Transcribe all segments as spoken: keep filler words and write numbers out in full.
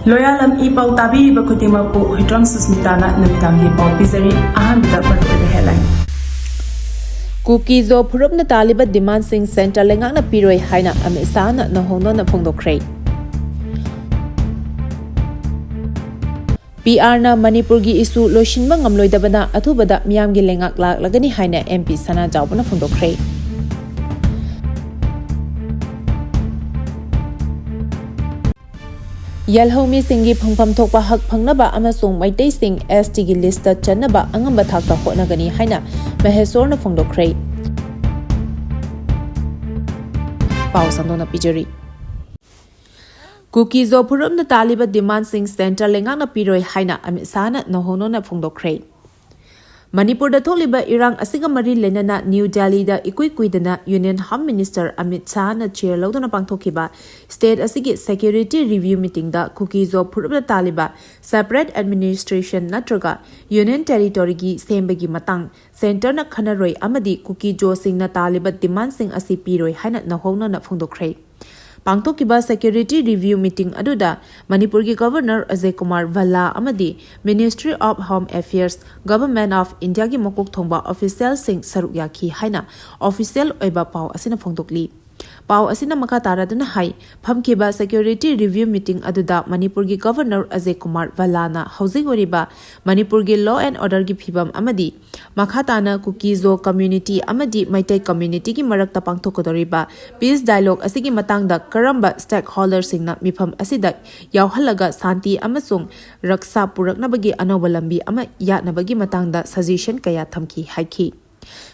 ꯂꯣꯌꯥꯂꯝ E ꯄꯥꯎ ꯇꯥꯕꯤꯔꯤꯕ ꯈꯨꯗꯤꯡꯃꯛꯄꯨ ꯍꯨꯏꯗ꯭ꯔꯣꯝ ꯁꯨꯁꯃꯤꯇꯥꯅ ꯅꯨꯃꯤꯗꯥꯡꯒꯤ ꯄꯥꯎ ꯄꯤꯖꯔꯤ꯫ ꯑꯍꯥꯟꯕꯗ ꯃꯔꯨꯑꯣꯏꯕ headline꯫ ꯀꯨꯀꯤ ꯖꯣ ꯐꯨꯔꯨꯞꯅ ꯇꯥꯜꯂꯤꯕ demand ꯁꯤꯡ centre ꯂꯩꯉꯥꯛꯅ ꯄꯤꯔꯣꯏ ꯍꯥꯏꯅ ꯑꯃꯤꯠ ꯁꯥꯍꯅ ꯅꯧꯍꯧꯅꯅ ꯐꯣꯡꯗꯣꯛꯈ꯭ꯔꯦ꯫ ꯄꯤ ꯑꯥꯔꯅ ꯃꯅꯤꯄꯨꯔꯒꯤ issue ꯂꯣꯏꯁꯤꯟꯕ ꯉꯝꯂꯣꯏꯗꯕꯅ ꯑꯊꯨꯕꯗ ꯃꯤꯌꯥꯝꯒꯤ ꯂꯩꯉꯥꯛ ꯂꯥꯛꯂꯒꯅꯤ ꯍꯥꯏꯅ ꯑꯦꯝ ꯄꯤ ꯁꯅꯥꯖꯥꯎꯕꯅ ꯐꯣꯡꯗꯣꯛꯈ꯭ꯔꯦ꯫ ꯌꯦꯜꯍꯧꯃꯤꯁꯤꯡꯒꯤ ꯐꯪꯐꯝ ꯊꯣꯛꯄ ꯍꯛ ꯐꯪꯅꯕ ꯑꯃꯁꯨꯡ ꯃꯩꯇꯩꯁꯤꯡ ꯑꯦꯁ ꯇꯤꯒꯤ list ꯆꯟꯅꯕ ꯑꯉꯝꯕ ꯊꯥꯛꯇ ꯍꯣꯠꯅꯒꯅꯤ ꯍꯥꯏꯅ ꯃꯍꯦꯁꯣꯔꯅ ꯐꯣꯡꯗꯣꯛꯈ꯭ꯔꯦ꯫ ꯄꯥꯎ ꯁꯟꯗꯣꯛꯅ ꯄꯤꯖꯔꯤ꯫ ꯀꯨꯀꯤ ꯖꯣ ꯐꯨꯔꯨꯞꯅ ꯇꯥꯜꯂꯤꯕ demand ꯁꯤꯡ centre ꯂꯩꯉꯥꯛꯅ ꯄꯤꯔꯣꯏ ꯍꯥꯏꯅ ꯑꯃꯤꯠ ꯁꯥꯍꯅ ꯅꯧꯍꯧꯅꯅ ꯐꯣꯡꯗꯣꯛꯈ꯭ꯔꯦ꯫ ꯃꯅꯤꯄꯨꯔꯗ ꯊꯣꯛꯂꯤꯕ ꯏꯔꯥꯡ ꯑꯁꯤꯒ ꯃꯔꯤ ꯂꯩꯅꯅ ꯅ꯭ꯌꯨ ꯗꯦꯜꯂꯤꯗ ꯏꯀꯨꯏ ꯀꯨꯏꯗꯅ Union Home Minister Amit ꯁꯥꯍꯅ chair ꯂꯧꯗꯨꯅ ꯄꯥꯡꯊꯣꯛꯈꯤꯕ state ꯑꯁꯤꯒꯤ security review meetingꯗ ꯀꯨꯀꯤ ꯖꯣ ꯐꯨꯔꯨꯞꯅ ꯇꯥꯜꯂꯤꯕ separate administration ꯅꯠꯇ꯭ꯔꯒ Union Territoryꯒꯤ ꯁꯦꯝꯕꯒꯤ ꯃꯇꯥꯡ centreꯅ ꯈꯟꯅꯔꯣꯏ ꯑꯃꯗꯤ ꯀꯨꯀꯤ ꯖꯣꯁꯤꯡꯅ ꯇꯥꯜꯂꯤꯕ demandꯁꯤꯡ ꯑꯁꯤ ꯄꯤꯔꯣꯏ ꯍꯥꯏꯅ ꯅꯧꯍꯧꯅꯅ ꯐꯣꯡꯗꯣꯛꯈ꯭ꯔꯦ꯫ ꯄꯥꯡꯊꯣꯛꯈꯤꯕ security review meeting ꯑꯗꯨꯗ ꯃꯅꯤꯄꯨꯔꯒꯤ Governor ꯑꯖꯌ ꯀꯨꯃꯥꯔ ꯚꯜꯂꯥ ꯑꯃꯗꯤ Ministry of Home Affairs, Government of Indiaꯒꯤ ꯃꯀꯣꯛ ꯊꯣꯡꯕ officialꯁꯤꯡ ꯁꯔꯨꯛ ꯌꯥꯈꯤ ꯍꯥꯏꯅ official ꯑꯣꯏꯕ ꯄꯥꯎ ꯑꯁꯤꯅ ꯐꯣꯡꯗꯣꯛꯂꯤ꯫ ꯄꯥꯎ ꯑꯁꯤꯅ ꯃꯈꯥ ꯇꯥꯔꯗꯨꯅ ꯍꯥꯏ, ꯐꯝꯈꯤꯕ security review meeting ꯑꯗꯨꯗ ꯃꯅꯤꯄꯨꯔꯒꯤ Governor ꯑꯖꯌ ꯀꯨꯃꯥꯔ ꯚꯜꯂꯥꯅ ꯍꯧꯖꯤꯛ ꯑꯣꯏꯔꯤꯕ ꯃꯅꯤꯄꯨꯔꯒꯤ law and orderꯒꯤ ꯐꯤꯕꯝ ꯑꯃꯗꯤ ꯃꯈꯥ ꯇꯥꯅ ꯀꯨꯀꯤ ꯖꯣ community ꯑꯃꯗꯤ ꯃꯩꯇꯩ communityꯒꯤ ꯃꯔꯛꯇ ꯄꯥꯡꯊꯣꯛꯀꯗꯧꯔꯤꯕ peace dialogue ꯑꯁꯤꯒꯤ ꯃꯇꯥꯡꯗ ꯀꯔꯝꯕ stakeholderꯁꯤꯡꯅ ꯃꯤꯐꯝ ꯑꯁꯤꯗ ꯌꯥꯎꯍꯜꯂꯒ ꯁꯥꯟꯇꯤ ꯑꯃꯁꯨꯡ ꯔꯛꯁꯥ ꯄꯨꯔꯛꯅꯕꯒꯤ ꯑꯅꯧꯕ ꯂꯝꯕꯤ ꯑꯃ ꯌꯥꯠꯅꯕꯒꯤ ꯃꯇꯥꯡꯗ suggestion ꯀꯌꯥ ꯊꯝꯈꯤ ꯍꯥꯏꯈꯤ꯫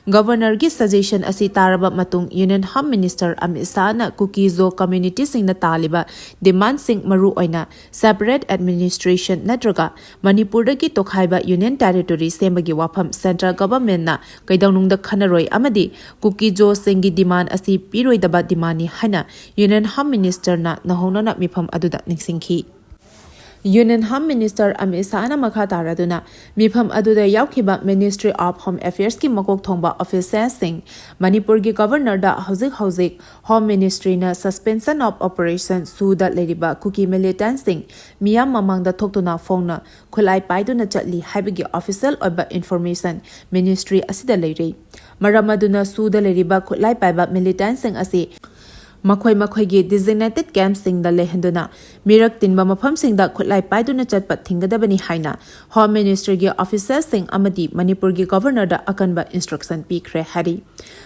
Governorꯒꯤ suggestion ꯑꯁꯤ ꯇꯥꯔꯕ ꯃꯇꯨꯡ Union Home Minister ꯑꯃꯤꯠ ꯁꯥꯍꯅ ꯀꯨꯀꯤ ꯖꯣ communityꯁꯤꯡꯅ ꯇꯥꯜꯂꯤꯕ demandꯁꯤꯡ, ꯃꯔꯨ ꯑꯣꯏꯅ separate administration ꯅꯠꯇ꯭ꯔꯒ ꯃꯅꯤꯄꯨꯔꯗꯒꯤ ꯇꯣꯈꯥꯏꯕ Union Territory ꯁꯦꯝꯕꯒꯤ ꯋꯥꯐꯝ central governmentꯅ ꯀꯩꯗꯧꯅꯨꯡꯗ ꯈꯟꯅꯔꯣꯏ ꯑꯃꯗꯤ ꯀꯨꯀꯤ ꯖꯣꯁꯤꯡꯒꯤ demand ꯑꯁꯤ ꯄꯤꯔꯣꯏꯗꯕ demandꯅꯤ ꯍꯥꯏꯅ Union Home Ministerꯅ ꯅꯧꯍꯧꯅꯅ ꯃꯤꯐꯝ ꯑꯗꯨꯗ ꯅꯤꯡꯁꯤꯡꯈꯤ꯫ Union Home Minister Amit Shahꯅ ꯃꯈꯥ ꯇꯥꯔꯗꯨꯅ ꯃꯤꯐꯝ ꯑꯗꯨꯗ ꯌꯥꯎꯈꯤꯕ Ministry of Home Affairsꯀꯤ ꯃꯀꯣꯛ ꯊꯣꯡꯕ officialꯁꯤꯡ, ꯃꯅꯤꯄꯨꯔꯒꯤ Governorꯗ ꯍꯧꯖꯤꯛ ꯍꯧꯖꯤꯛ Home Ministryꯅ suspension of operation ꯁꯨꯗ ꯂꯩꯔꯤꯕ ꯀꯨꯀꯤ militantꯁꯤꯡ ꯃꯤꯌꯥꯝ ꯃꯃꯥꯡꯗ ꯊꯣꯛꯇꯨꯅ ꯐꯣꯡꯅ ꯈꯨꯠꯂꯥꯏ ꯄꯥꯏꯗꯨꯅ ꯆꯠꯂꯤ ꯍꯥꯏꯕꯒꯤ official ꯑꯣꯏꯕ information Ministry ꯑꯁꯤꯗ ꯂꯩꯔꯦ꯫ ꯃꯔꯝ ꯑꯗꯨꯅ ꯁꯨꯗ ꯂꯩꯔꯤꯕ ꯈꯨꯠꯂꯥꯏ ꯄꯥꯏꯕ militantꯁꯤꯡ ꯑꯁꯤ ꯃꯈꯣꯏ ꯃꯈꯣꯏꯒꯤ designated campꯁꯤꯡꯗ ꯂꯩꯍꯟꯗꯨꯅ ꯃꯤꯔꯛ ꯇꯤꯟꯕ ꯃꯐꯝꯁꯤꯡꯗ ꯈꯨꯠꯂꯥꯏ ꯄꯥꯏꯗꯨꯅ ꯆꯠꯄ ꯊꯤꯡꯒꯗꯕꯅꯤ ꯍꯥꯏꯅ Home Ministryꯒꯤ officialꯁꯤꯡ ꯑꯃꯗꯤ ꯃꯅꯤꯄꯨꯔꯒꯤ Governorꯗ ꯑꯀꯟꯕ instruction ꯄꯤꯈ꯭ꯔꯦ ꯍꯥꯏꯔꯤ꯫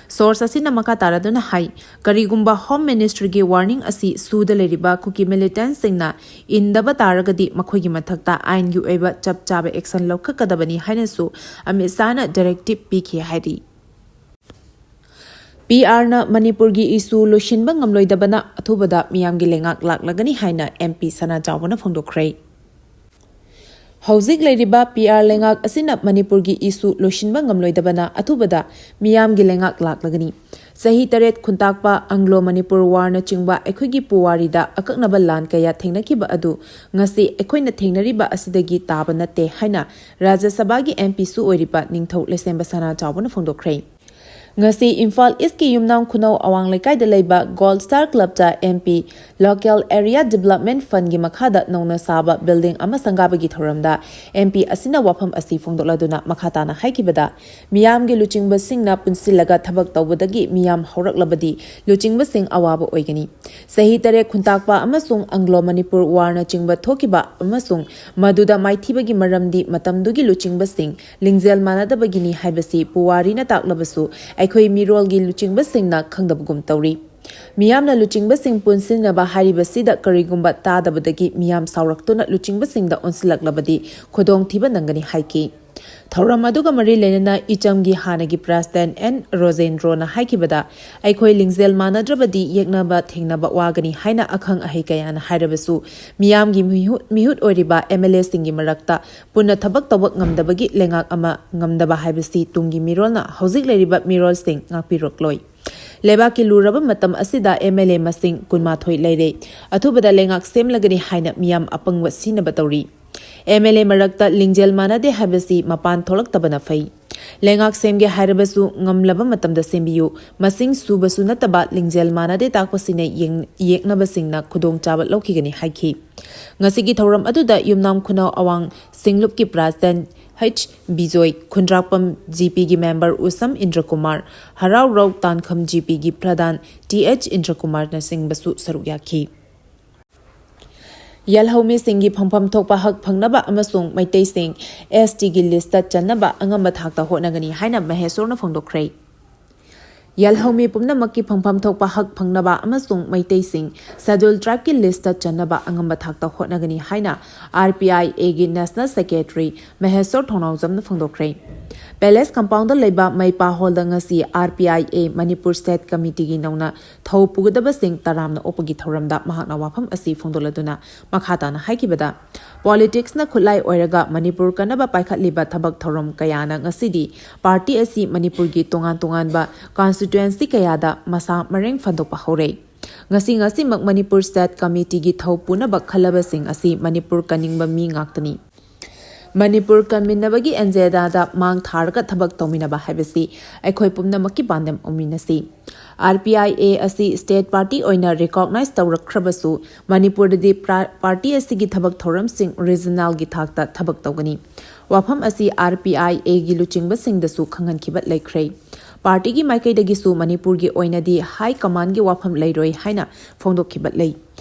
Source ꯑꯁꯤꯅ ꯃꯈꯥ ꯇꯥꯔꯗꯨꯅ ꯍꯥꯏ, ꯀꯔꯤꯒꯨꯝꯕ Home Ministryꯒꯤ warning ꯑꯁꯤ ꯁꯨꯗ ꯂꯩꯔꯤꯕ ꯀꯨꯀꯤ militantꯁꯤꯡꯅ ꯏꯟꯗꯕ ꯇꯥꯔꯒꯗꯤ ꯃꯈꯣꯏꯒꯤ ꯃꯊꯛꯇ ꯑꯥꯏꯟꯒꯤ ꯑꯣꯏꯕ ꯆꯞ ꯆꯥꯕ action ꯂꯧꯈꯠꯀꯗꯕꯅꯤ ꯍꯥꯏꯅꯁꯨ ꯑꯃꯤꯠ ꯁꯥꯍꯅ directive ꯄꯤꯈꯤ ꯍꯥꯏꯔꯤ꯫ ꯄꯤ ꯑꯥꯔꯅ ꯃꯅꯤꯄꯨꯔꯒꯤ issue ꯂꯣꯏꯁꯤꯟꯕ ꯉꯝꯂꯣꯏꯗꯕꯅ ꯑꯊꯨꯕꯗ ꯃꯤꯌꯥꯝꯒꯤ ꯂꯩꯉꯥꯛ ꯂꯥꯛꯂꯒꯅꯤ ꯍꯥꯏꯅ ꯑꯦꯝ ꯄꯤ ꯁꯅꯥ ꯆꯥꯎꯕꯅ ꯐꯣꯡꯗꯣꯛꯈ꯭ꯔꯦ꯫ ꯍꯧꯖꯤꯛ ꯂꯩꯔꯤꯕ ꯄꯤ ꯑꯥꯔ ꯂꯩꯉꯥꯛ ꯑꯁꯤꯅ ꯃꯅꯤꯄꯨꯔꯒꯤ issue ꯂꯣꯏꯁꯤꯟꯕ ꯉꯝꯂꯣꯏꯗꯕꯅ ꯑꯊꯨꯕꯗ ꯃꯤꯌꯥꯝꯒꯤ ꯂꯩꯉꯥꯛ ꯂꯥꯛꯂꯒꯅꯤ꯫ ꯆꯍꯤ ꯇꯔꯦꯠ ꯈꯨꯟꯇꯥꯛꯄ Anglo Manipur Warꯅꯆꯤꯡꯕ ꯑꯩꯈꯣꯏꯒꯤ ꯄꯨꯋꯥꯔꯤꯗ ꯑꯀꯛꯅꯕ ꯂꯥꯟ ꯀꯌꯥ ꯊꯦꯡꯅꯈꯤꯕ ꯑꯗꯨ ꯉꯁꯤ ꯑꯩꯈꯣꯏꯅ ꯊꯦꯡꯅꯔꯤꯕ ꯑꯁꯤꯗꯒꯤ ꯇꯥꯕ ꯅꯠꯇꯦ ꯍꯥꯏꯅ ꯔꯥꯖ꯭ꯌ ꯁꯚꯥꯒꯤ ꯑꯦꯝ ꯄꯤꯁꯨ ꯑꯣꯏꯔꯤꯕ ꯅꯤꯡꯊꯧ ꯂꯩꯁꯦꯝꯕ ꯁꯅꯥ ꯆꯥꯎꯕꯅ ꯐꯣꯡꯗꯣꯛꯈ꯭ꯔꯦ꯫ ꯉꯁꯤ ꯏꯝꯐꯥꯜ ꯏꯁꯀꯤ ꯌꯨꯝꯅꯥꯝ ꯈꯨꯅꯧ ꯑꯋꯥꯡ ꯂꯩꯀꯥꯏꯗ ꯂꯩꯕ Gold Star Clubꯇ M P Local Area Development Fundꯒꯤ ꯃꯈꯥꯗ ꯅꯧꯅ ꯁꯥꯕ building ꯑꯃ ꯁꯪꯒꯥꯕꯒꯤ ꯊꯧꯔꯝꯗ ꯑꯦꯝ ꯄꯤ ꯑꯁꯤꯅ ꯋꯥꯐꯝ ꯑꯁꯤ ꯐꯣꯡꯗꯣꯛꯂꯗꯨꯅ ꯃꯈꯥ ꯇꯥꯅ ꯍꯥꯏꯈꯤꯕꯗ, ꯃꯤꯌꯥꯝꯒꯤ ꯂꯨꯆꯤꯡꯕꯁꯤꯡꯅ ꯄꯨꯟꯁꯤꯜꯂꯒ ꯊꯕꯛ ꯇꯧꯕꯗꯒꯤ ꯃꯤꯌꯥꯝ ꯍꯧꯔꯛꯂꯕꯗꯤ ꯂꯨꯆꯤꯡꯕꯁꯤꯡ ꯑꯋꯥꯕ ꯑꯣꯏꯒꯅꯤ꯫ ꯆꯍꯤ ꯇꯔꯦꯠ ꯈꯨꯟꯇꯥꯛꯄ ꯑꯃꯁꯨꯡ Anglo Manipur Warꯅꯆꯤꯡꯕ ꯊꯣꯛꯈꯤꯕ ꯑꯃꯁꯨꯡ ꯃꯗꯨꯗ ꯃꯥꯏꯊꯤꯕꯒꯤ ꯃꯔꯝꯗꯤ ꯃꯇꯝꯗꯨꯒꯤ ꯂꯨꯆꯤꯡꯕꯁꯤꯡ ꯂꯤꯡꯖꯦꯜ ꯃꯥꯟꯅꯗꯕꯒꯤꯅꯤ ꯍꯥꯏꯕꯁꯤ ꯄꯨꯋꯥꯔꯤꯅ ꯇꯥꯛꯂꯕꯁꯨ ꯑꯩꯈꯣꯏ ꯃꯤꯔꯣꯜꯒꯤ ꯂꯨꯆꯤꯡꯕꯁꯤꯡꯅ ꯈꯪꯗꯕꯒꯨꯝ ꯇꯧꯔꯤ꯫ ꯃꯤꯌꯥꯝꯅ ꯂꯨꯆꯤꯡꯕꯁꯤꯡ ꯄꯨꯟꯁꯤꯟꯅꯕ ꯍꯥꯏꯔꯤꯕꯁꯤꯗ ꯀꯔꯤꯒꯨꯝꯕ ꯇꯥꯗꯕꯗꯒꯤ ꯃꯤꯌꯥꯝ ꯁꯥꯎꯔꯛꯇꯨꯅ ꯂꯨꯆꯤꯡꯕꯁꯤꯡꯗ ꯑꯣꯟꯁꯤꯜꯂꯛꯂꯕꯗꯤ ꯈꯨꯗꯣꯡꯊꯤꯕ ꯅꯪꯒꯅꯤ ꯍꯥꯏꯈꯤ꯫ ꯊꯧꯔꯝ ꯑꯗꯨꯒ ꯃꯔꯤ ꯂꯩꯅꯅ ꯏꯆꯝꯒꯤ ꯍꯥꯟꯅꯒꯤ president ꯑꯦꯟ ꯔꯣꯖꯦꯟꯗ꯭ꯔꯣꯅ ꯍꯥꯏꯈꯤꯕꯗ, ꯑꯩꯈꯣꯏ ꯂꯤꯡꯖꯦꯜ ꯃꯥꯟꯅꯗ꯭ꯔꯕꯗꯤ ꯌꯦꯛꯅꯕ ꯊꯦꯡꯅꯕ ꯋꯥꯒꯅꯤ ꯍꯥꯏꯅ ꯑꯈꯪ ꯑꯍꯩ ꯀꯌꯥꯅ ꯍꯥꯏꯔꯕꯁꯨ, ꯃꯤꯌꯥꯝꯒꯤ ꯃꯤꯍꯨꯠ, ꯃꯤꯍꯨꯠ ꯑꯣꯏꯔꯤꯕ ꯑꯦꯝ ꯑꯦꯜ ꯑꯦꯁꯤꯡꯒꯤ ꯃꯔꯛꯇ ꯄꯨꯟꯅ ꯊꯕꯛ ꯇꯧꯕ ꯉꯝꯗꯕꯒꯤ ꯂꯩꯉꯥꯛ ꯑꯃ ꯉꯝꯗꯕ ꯍꯥꯏꯕꯁꯤ ꯇꯨꯡꯒꯤ ꯃꯤꯔꯣꯜꯅ ꯍꯧꯖꯤꯛ ꯂꯩꯔꯤꯕ ꯃꯤꯔꯣꯜꯁꯤꯡ ꯉꯥꯛꯄꯤꯔꯛꯂꯣꯏ꯫ ꯂꯩꯕꯥꯛꯀꯤ ꯂꯨꯔꯕ ꯃꯇꯝ ꯑꯁꯤꯗ MLA ꯃꯁꯤꯡ ꯀꯨꯟꯃꯥꯊꯣꯏ ꯂꯩꯔꯦ꯫ ꯑꯊꯨꯕꯗ ꯂꯩꯉꯥꯛ ꯁꯦꯝꯂꯒꯅꯤ ꯍꯥꯏꯅ ꯃꯤꯌꯥꯝ ꯑꯄꯪꯕ ꯁꯤꯅꯕ ꯇꯧꯔꯤ꯫ MLA ꯃꯔꯛꯇ ꯂꯤꯡꯖꯦꯜ ꯃꯥꯟꯅꯗꯦ ꯍꯥꯏꯕꯁꯤ ꯃꯄꯥꯟ ꯊꯣꯛꯂꯛꯇꯕꯅ ꯐꯩ꯫ ꯂꯩꯉꯥꯛ ꯁꯦꯝꯒꯦ ꯍꯥꯏꯔꯕꯁꯨ ꯉꯝꯂꯕ ꯃꯇꯝꯗ ꯁꯦꯝꯕꯤꯌꯨ꯫ ꯃꯁꯤꯡ ꯁꯨꯕꯁꯨ ꯅꯠꯇꯕ ꯂꯤꯡꯖꯦꯜ ꯃꯥꯟꯅꯗꯦ ꯇꯥꯛꯄꯁꯤꯅ ꯌꯦꯡ-, ꯌꯦꯛꯅꯕꯁꯤꯡꯅ ꯈꯨꯗꯣꯡꯆꯥꯕ ꯂꯧꯈꯤꯒꯅꯤ ꯍꯥꯏꯈꯤ꯫ ꯉꯁꯤꯒꯤ ꯊꯧꯔꯝ ꯑꯗꯨꯗ ꯌꯨꯝꯅꯥꯝ ꯈꯨꯅꯧ ꯑꯋꯥꯡ ꯁꯤꯡꯂꯨꯞꯀꯤ ꯄ꯭ꯔꯥꯁꯤꯗꯦꯟ H ꯕꯤꯖꯣꯏ, ꯈꯨꯟꯗ꯭ꯔꯥꯛꯄꯝ GPꯒꯤ ꯃꯦꯝꯕꯔ ꯎꯁꯝ ꯏꯟꯗ꯭ꯔꯀꯨꯃꯥꯔ, ꯍꯔꯥꯎꯔꯧ ꯇꯥꯟꯈꯝ GPꯒꯤ ꯄ꯭ꯔꯙꯥꯟ Th ꯏꯟꯗ꯭ꯔꯀꯨꯃꯥꯔꯅꯆꯤꯡꯕꯁꯨ ꯁꯔꯨꯛ ꯌꯥꯈꯤ꯫ ꯌꯦꯜꯍꯧꯃꯤꯁꯤꯡꯒꯤ ꯐꯪꯐꯝ ꯊꯣꯛꯄ ꯍꯛ ꯐꯪꯅꯕ ꯑꯃꯁꯨꯡ ꯃꯩꯇꯩꯁꯤꯡ STꯒꯤ ꯂꯤꯁꯇ ꯆꯟꯅꯕ ꯑꯉꯝꯕ ꯊꯥꯛꯇ ꯍꯣꯠꯅꯒꯅꯤ ꯍꯥꯏꯅ ꯃꯍꯦꯁꯣꯔꯅ ꯐꯣꯡꯗꯣꯛꯈ꯭ꯔꯦ꯫ ꯌꯦꯜꯍꯧꯃꯤ ꯄꯨꯝꯅꯃꯛꯀꯤ ꯐꯪꯐꯝ ꯊꯣꯛꯄ ꯍꯛ ꯐꯪꯅꯕ ꯑꯃꯁꯨꯡ ꯃꯩꯇꯩꯁꯤꯡ ꯁꯦꯗ꯭ꯌꯨꯜ ꯇ꯭ꯔꯥꯏꯕꯀꯤ ꯂꯤꯁꯇ ꯆꯟꯅꯕ ꯑꯉꯝꯕ ꯊꯥꯛꯇ ꯍꯣꯠꯅꯒꯅꯤ ꯍꯥꯏꯅ RPIAꯒꯤ ꯅꯦꯁꯅꯦꯜ ꯁꯦꯀ꯭ꯔꯦꯇꯔꯤ ꯃꯍꯦꯁꯣꯔ ꯊꯧꯅꯥꯎꯖꯝꯅ ꯐꯣꯡꯗꯣꯛꯈ꯭ꯔꯦ꯫ ꯄꯦꯂꯦꯁ ꯀꯝꯄꯥꯎꯟꯗ ꯂꯩꯕ ꯃꯩꯄꯥ ꯍꯣꯜꯗ ꯉꯁꯤ RPIA ꯃꯅꯤꯄꯨꯔ ꯁ꯭ꯇꯦꯠ ꯀꯃꯤꯇꯤꯒꯤ ꯅꯧꯅ ꯊꯧ ꯄꯨꯒꯗꯕꯁꯤꯡ ꯇꯔꯥꯝꯅ ꯑꯣꯛꯄꯒꯤ ꯊꯧꯔꯝꯗ ꯃꯍꯥꯛꯅ ꯋꯥꯐꯝ ꯑꯁꯤ ꯐꯣꯡꯗꯣꯛꯂꯗꯨꯅ ꯃꯈꯥ ꯇꯥꯅ ꯍꯥꯏꯈꯤꯕꯗ, ꯄꯣꯂꯤꯇꯤꯛꯁꯅ ꯈꯨꯠꯂꯥꯏ ꯑꯣꯏꯔꯒ ꯃꯅꯤꯄꯨꯔ ꯀꯟꯅꯕ ꯄꯥꯏꯈꯠꯂꯤꯕ ꯊꯕꯛ ꯊꯧꯔꯝ ꯀꯌꯥꯅ ꯉꯁꯤꯗꯤ ꯄꯥꯔꯇꯤ ꯑꯁꯤ ꯃꯅꯤꯄꯨꯔꯒꯤ ꯇꯣꯉꯥꯟ ꯇꯣꯉꯥꯟꯕ ꯀꯟꯁꯇꯤꯇ꯭ꯋꯦꯟꯁꯤ ꯀꯌꯥꯗ ꯃꯁꯥ ꯃꯔꯦꯡ ꯐꯟꯗꯣꯛꯄ ꯍꯧꯔꯦ꯫ ꯉꯁꯤ ꯉꯁꯤꯃꯛ ꯃꯅꯤꯄꯨꯔ ꯁ꯭ꯇꯦꯠ ꯀꯃꯤꯇꯤꯒꯤ ꯊꯧ ꯄꯨꯅꯕ ꯈꯜꯂꯕꯁꯤꯡ ꯑꯁꯤ ꯃꯅꯤꯄꯨꯔ ꯀꯟꯅꯤꯡꯕ ꯃꯤ ꯉꯥꯛꯇꯅꯤ꯫ ꯃꯅꯤꯄꯨꯔ ꯀꯟꯃꯤꯟꯅꯕꯒꯤ ꯑꯦꯟꯖꯦꯟꯗꯥꯗ ꯃꯥꯡ ꯊꯥꯔꯒ ꯊꯕꯛ ꯇꯧꯃꯤꯟꯅꯕ ꯍꯥꯏꯕꯁꯤ ꯑꯩꯈꯣꯏ ꯄꯨꯝꯅꯃꯛꯀꯤ ꯄꯥꯟꯗꯝ ꯑꯣꯏꯃꯤꯟꯅꯁꯤ꯫ RPIA ꯑꯁꯤ ꯁ꯭ꯇꯦꯠ ꯄꯥꯔꯇꯤ ꯑꯣꯏꯅ ꯔꯤꯀꯣꯛꯅꯥꯏꯖ ꯇꯧꯔꯛꯈ꯭ꯔꯕꯁꯨ, ꯃꯅꯤꯄꯨꯔꯗꯗꯤ ꯄ꯭ꯔꯥ-, ꯄꯥꯔꯇꯤ ꯑꯁꯤꯒꯤ ꯊꯕꯛ ꯊꯧꯔꯝꯁꯤꯡ ꯔꯤꯖꯅꯦꯜꯒꯤ ꯊꯥꯛꯇ ꯊꯕꯛ ꯇꯧꯒꯅꯤ꯫ ꯋꯥꯐꯝ ꯑꯁꯤ RPIAꯒꯤ ꯂꯨꯆꯤꯡꯕꯁꯤꯡꯗꯁꯨ ꯈꯪꯍꯟꯈꯤꯕ ꯂꯩꯈ꯭ꯔꯦ꯫ ꯄꯥꯔꯇꯤꯒꯤ ꯃꯥꯏꯀꯩꯗꯒꯤꯁꯨ ꯃꯅꯤꯄꯨꯔꯒꯤ ꯑꯣꯏꯅꯗꯤ ꯍꯥꯏ ꯀꯃꯥꯟꯒꯤ ꯋꯥꯐꯝ ꯂꯩꯔꯣꯏ ꯍꯥꯏꯅ ꯐꯣꯡꯗꯣꯛꯈꯤꯕ ꯂꯩ꯫